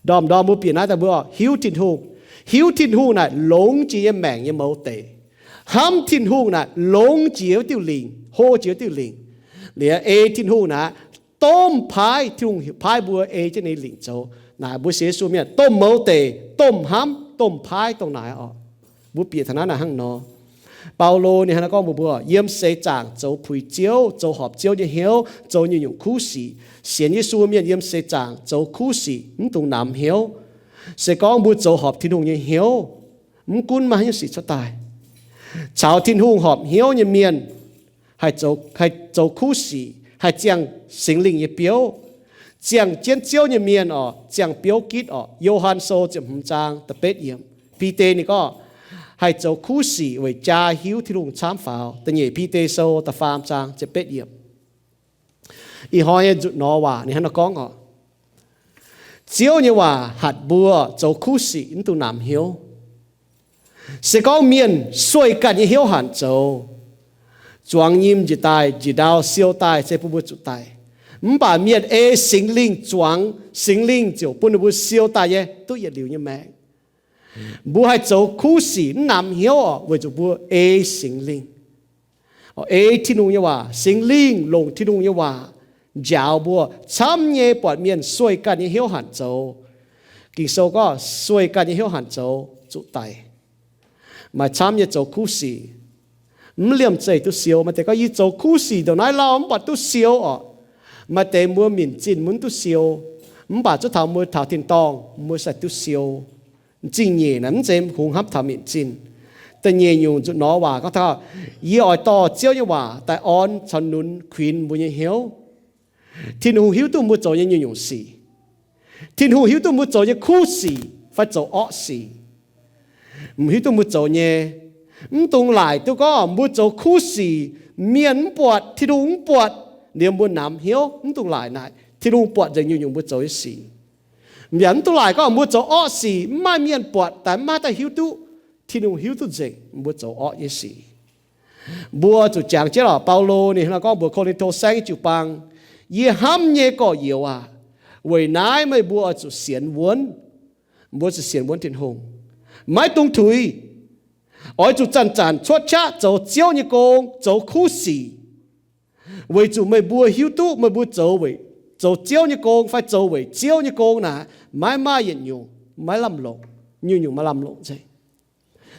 ndorm-ndorm mbuo bieqc naaiv daaih mbuo hiuv Tin-Hungh. Hiuv Tin-Hungh naaic longx jiex yiem maengc nyei mouz deix. Hnamv Tin-Hungh naaic longx jiex wuov diuh lingc, hlo jiex wuov diuh lingc. Liuz ei Tin-Hungh naaic, domh paaiv, Tin-Hungh paaiv mbuo ei jienv ninh lingc zoux. Naaic mbuo sienx Yesu mienh domh mouz deix, domh hnamv, domh paaiv dongh naaic oc. Mbuo bieqc taux naaiv naaic hnangv nor. Baulo ninh hnangv naaiv gorngv mbuox mbuo, yiem seix zaangc zoux puix Ziouv, zoux horpc Ziouv nyei hnyouv, zoux nyungc-nyungc kuv sic. Sienx Yesu mienh yiem seix zaangc zoux kuv sic mv dungx namx hnyouv. Se gorngv mbuo zoux horpc Tin-Hungh nyei hnyouv, mv gunv maaih haaix nyungc sic cuotv daaih, caux Tin-Hungh horpc hnyouv nyei mienh haih zoux kuv sic, haih ziangh Singx Lingh nyei biouv. Ziangh jienv Ziouv nyei mienh oc, ziangh biouv gitv oc. Yo^han Sou ziepc hmz zaang da'betv yiemc, Bide ninh gorngv, haih zoux kuv sic weic jaa hiuv Tin-Hungh camv faaux. Da'nyeic Bide Sou da'faam zaang ziepc betv yiemc. Ih hnoi nyei nzuqc nor waac ninh hnangv nor gorngv oc, Ziouv nyei waac hatc mbuo zoux kuv sic mv dungx namx hnyouv. Se gorngv mienh sueih ganh nyei hnyouv hanc zoux, zuangx nyim njiec daaih, njiec ndau siou daaih se bun mbuo zuqc daic. Mv baac mienh ei Singx Lingh zuangx, Singx Lingh ziouc bun ninh mbuo siou daaih nyei duqv yietc liuz nyei maengc. Mbuo haih zoux kuv sic mv namx hnyouv oc, weic zuqc mbuo ei Singx Lingh. Ei Tin-Hungh nyei waac, Singx Lingh longc Tin-Hungh nyei waac njaaux mbuo, camv nyei buatc mienh sueih ganh nyei hnyouv hanc zoux. Ging-Sou gorngv sueih ganh nyei hnyouv hanc zoux zuqc daic. Maaih camv nyei zoux kuv sic mv liemh zeih duqv siou. Maaih deix gorngv, yie zoux kuv sic ndongc naaiv lauh mv buatc duqv siou oc. Maaih deix mbuo minc zinh mbuo mv duqv siou, mv baac zuov taux mbuo taux tin-dorngh mbuo sai duqv siou. Zingh nyeic naaiv mv zeiz kungx hnamv taux minc zinh. Da'nyeic nyungc nzuqc nor waac gorngv taux, yie oix dorh Ziouv nyei waac daaih orn caux nunx kuinx mbuo nyei hnyouv. Tin-Hungh hiuv duqv mbuo zoux nyei nyungc-nyungc sic. Tin-Hungh hiuv duqv mbuo zoux nyei kuv sic fai zoux orqv sic. Mv hiuv duqv mbuo zoux nyei. Mv dungx laaic duqv gorngv mbuo zoux kuv sic, mienh mv buatc, Tin-Hungh mv buatc, liemh mbuo namx hnyouv. Mv dungx laaic naaic, Tin-Hungh buatc nzengc nyungc-nyungc mbuo zoux nyei sic. Yaac mv dungx laaic gorngv mbuo zoux orqv sic mv maaih mienh buatc, daaih mv maaih daaih hiuv duqv. Tin-Hungh hiuv duqv nzengc mbuo zoux orqv nyei sic. Mbuo zuqc jangx jienv oc. Baulo ninh hnangv nor gorngv mbuox Ko^lin^to Saengv jiu-baang, yie hnamv nyei gorx-youz aac, weic naaiv meih mbuo oix zuqc sienx wuonv. Mbuo zuqc sienx wuonv Tin-Hungh, maiv dungx tuix. Oix zuqc zanc-zanc cuotv qaqv zoux Ziouv nyei gong, zoux kuv sic. Weic zuqc meih mbuo hiuv duqv meih mbuo zoux weic, zoux Ziouv nyei gong fai zoux weic Ziouv nyei gong naaic, maiv maaih yietc nyungc maiv lamh longc. Nyungc-nyungc maaih lamh longc nzengc.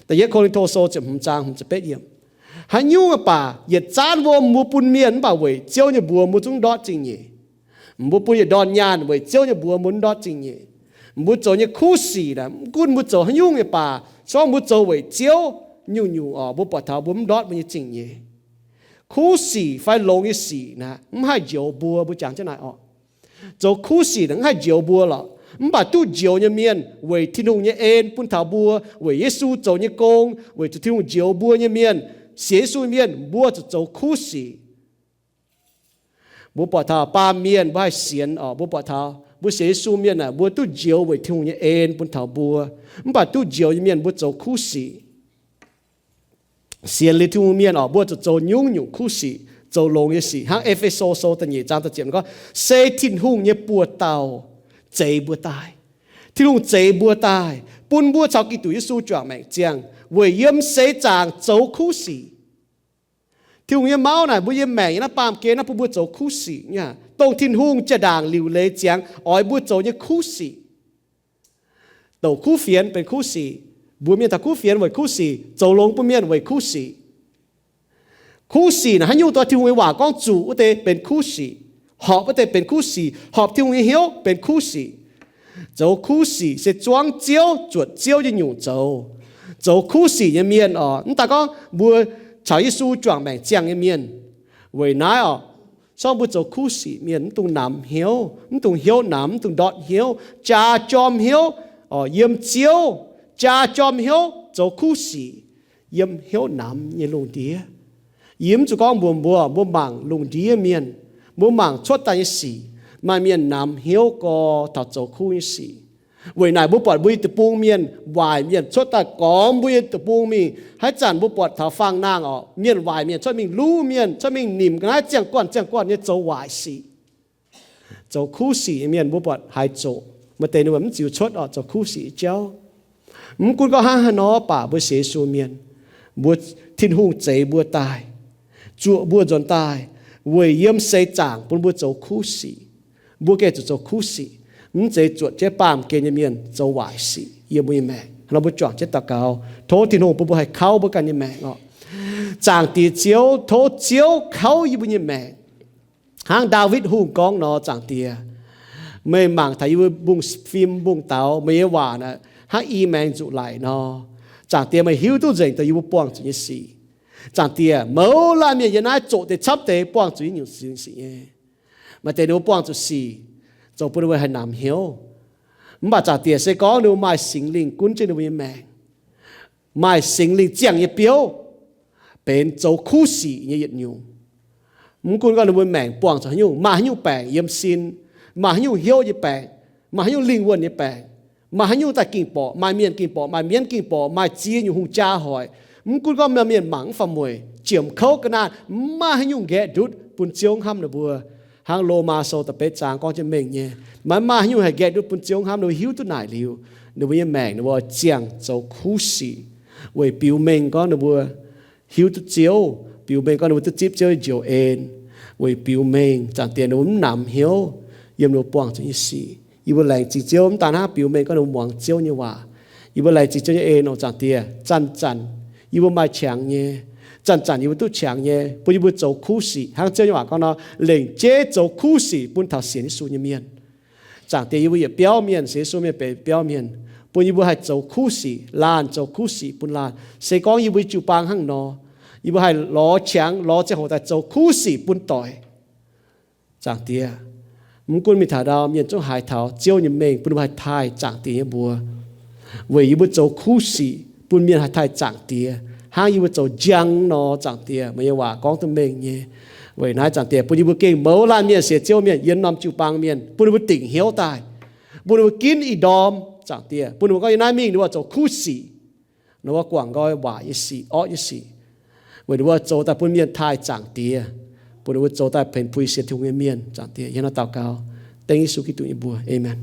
Da'yietv Ko^lin^to Sou ziepc hmz zaang hmz ziepc betv yiemc. Haaix nyungc baac yietc zaanv wuom mbuo bun mienh mv baac weic Ziouv nyei mbuox mbuo zungv ndortv zingh nyeic. Mbuo bun yietc ndorn nyaanh weic Ziouv nyei mbuox mbuo ndortv zingh nyeic. Mbuo zoux nyei kuv sic naaic, mv gunv mbuo zoux haaix nyungc nyei baac, se gorngv mbuo zoux weic Ziouv, nyungc-nyungc oc, mbuo buatc taux mbuo mv ndortv mbuo nyei zingh nyeic. Kuv sic fai longx nyei sic naaic mv haih njoux mbuo. Mbuo jangx jienv naaic oc, zoux kuv sic naaic mv haih njoux mbuo lorqc. Mv baac duqv njoux nyei mienh weic Tin-Hungh nyei en bun taux mbuo, weic Yesu zoux nyei gong, weic zuqc Tin-Hungh njoux mbuo nyei mienh, sienx Yesu mienh, mbuo zuqc zoux kuv sic. Mbuo buatc taux baamh mienh mbuo haih sienx oc, mbuo buatc taux mbuo sienx Yesu mienh aah, mbuo duqv njoux weic Tin-Hungh nyei en bun taux mbuo. Mv baac duqv njoux nyei mienh mbuo zoux kuv sic. Sienx liuz Tin-Hungh mienh oc, mbuo zuqc zoux nyungc-nyungc kuv sic. zoux longx nyei sic. Hnangv E^fe^so Sou da'nyeic zaang da'ziepc gorngv, se Tin-Hungh nyei buoz-dauh zeix mbuo daaih. Tin-Hungh zeix mbuo daaih bun mbuo caux Giduc Yesu juangc maengc ziangh weic yiem seix zaangc zoux kuv sic. Tin-Hungh nyei mauv naaic mbuo yiem maengc nyei naaiv baamh gen naaiv bun mbuo zoux kuv sic nyei aqv. Dongh Tin-Hungh jaa-ndaangc liuc leiz ziangx oix mbuo zoux nyei kuv sic. Douc kuv fienx benx kuv sic. Mbuox mienh taux kuv fienx weic kuv sic. Zoux longx bun mienh weic kuv sic. Kuv sic naaic haaix nyungc doix Tin-Hungh nyei waac gorngv zuqc wuov deix benx kuv sic, horpc wuov deix benx kuv sic, horpc Tin-Hungh nyei hnyouv benx kuv sic. Zoux kuv sic se zuangv Ziouv, zuotc Ziouv nyei nyungc zoux. Zoux kuv sic nyei mienh oc, mv daaih gorngv mbuo caux Yesu juangc maengc ziangh nyei mienh. Weic naaiv oc, sorng mbuo zoux kuv sic mienh mv dungx namx hnyouv, mv dungx hnyouv namx, mv dungx ndortv hnyouv, jaa jorm hnyouv, yiem Ziouv, jaa jorm hnyouv zoux kuv sic yiem hnyouv namx nyei lungh ndiev. Yie mv zuqc gorngv mbuox mbuo, mbuo mangc lungh ndiev mienh, mbuo mangc cuotv daaih nyei sic, maaih mienh namx hnyouv gorx taux zoux kuv nyei sic. Weic naaic mbuo buatc mbuo nyei deic-bung mienh, waaic mienh cuotv daaih gormx mbuo nyei deic-bung mingh. Haaix zanc mbuo buatc taux fangx-nangh oc, mienh waaic mienh cuotv mingh luv mienh, cuotv mingh nimc ga'naaiv ziangh guanh ziangh guanh nyei zoux waaic sic. Zoux kuv sic nyei mienh mbuo buatc haaix zoqc, maaih deix ninh mbuo mv ziux cuotv oc zoux kuv sic nyei jauv. Mv gunv gorngv hnangv haaix nor baac mbuo sienx Yesu mienh, mbuo, Tin-Hungh zeix mbuo daaih, zuoqc mbuo nzuonx daaih weic yiem seix zaangc bun mbuo zoux kuv sic. Mbuo gengh zuqc zoux kuv sic, mv zeiz zuotc jienv baamh gen nyei mienh zoux waaic sic yiem mbuo nyei maengc. Hnangv nor mbuo juangc jienv daux gaux, tov Tin-Hungh bun mbuo haih kauv mbuo ganh nyei maengc oc. Zaangc Diex Ziouv, tov Ziouv kauv yie mbuo nyei maengc. Hnangv Ndaawitv Hungh gorngv nor, Zaangc Diex, meih mangc taux yie mbuo mbungv fim mbungv daux, meih nyei waac naaic hnangv i maengx nzuqc laic nor. Zaangc Diex, meih hiuv duqv nzengc dongh yie mbuo buangh zuqc nyei sic. Zaangc Diex, mouz laanh mienh yiem naaiv zoqc deix camv deix buangh zuqc nyei nyungc sic nyei. Maaih deix ninh mbuo buangh zuqc sic, zoux bun ninh mbuo haih namx hnyouv. Mv baac Zaangc Diex, se gorngv ninh mbuo maaih Singx Lingh gunv jienv ninh mbuo nyei maengc, maaih Singx Lingh ziangh nyei biouv, benx zoux kuv sic nyei yietc nyungc. Mv gunv gorngv ninh mbuo maengc buangh zuqc haaix nyungc, maaih haaix nyungc baengc yiem sin, maaih haaix nyungc hnyouv nyei baengc, maaih haaix nyungc lingh wuonh nyei baengc, maaih haaix nyungc daaih ging borqc, maaih mienh ging borqc, maaih mienv ging borqc, maaih ziex nyungc hungh jaa hoic. Mv gunv gorngv maaih mienh mangc mv fam mueic, jiemc kouv ga'naaiv, mv maaih haaix nyungc nqaeqv ndutv bun Ziouv hnamv ninh mbuo. Hnangv Lomaa Sou da'betv zaang gorngv jienv mengh nyei, maiv maaih haaix nyungc haih nqaeqv ndutv bun Ziouv hnamv. Ninh mbuo hiuv duqv naaic liuz, ninh mbuo nyei maengc ninh mbuo ziangh zoux kuv sic weic biux mengh gorngv ninh mbuo hiuv duqv Ziouv, biux mengh gorngv ninh mbuo duqv zipv Ziouv nyei njoux en, weic biux mengh Zaangc Diex ninh mbuo mv namx hnyouv yiem ninh mbuo buangh zuqc nyei sic. Yie mbuo laengz zingh Ziouv, mv daan hnangv, biux mengh gorngv ninh mbuo muangx Ziouv nyei waac. Yie mbuo laengz zingh Ziouv nyei en oc Zaangc Diex. Zanc-zanc yie mbuo maaih qangx nyei, zanc-zanc yie mbuo duqv qangx nyei, bun yie mbuo zoux kuv sic hnangv Ziouv nyei waac gorngv nor, lengc jeiv zoux kuv sic bun taux sienx Yesu nyei mienh. Zaangc Diex, yie mbuo yietc biauv mienh, sienx Yesu mienh benx biauv mienh, bun yie mbuo haih zoux kuv sic, laanh zoux kuv sic bun laanh. Se gorngv yie mbuo jiu-baang hnangv nor, yie mbuo haih lorz qangx, lorz ziangh hoc daaih zoux kuv sic bun doic. Zaangc Diex, mv gunv mingh taux ndau, mienh zungv haiz taux Ziouv nyei mengh bun mbuo haih taaih Zaangc Diex nyei mbuox, weic yie mbuo zoux kuv sic bun mienh haih taaih Zaangc Diex hnangv yie mbuo zoux njang nor. Zaangc Diex, meih nyei waac gorngv duqv mengh nyei. Weic naaiv Zaangc Diex, bun yie mbuo gengh mouz laanh mienh, sienx Ziouv mienh, yiem norm jiu-baang mienh, bun ninh mbuo dingc hnyouv daaih, bun ninh mbuo ginv ih ndorm. Zaangc Diex, bun ninh mbuo gorngv yiem naaiv mingh ninh mbuo zoux kuv sic, ninh mbuo guangc nqoi waaic nyei sic, orqv nyei sic, weic ninh mbuo zoux daaih bun mienh taaih Zaangc Diex, bun ninh mbuo zoux daaih benx puix sienx Tin-Hungh nyei mienh. Zaangc Diex, yie hnangv naaiv daux gaux dengv Yesu Giduc nyei mbuox, aamen.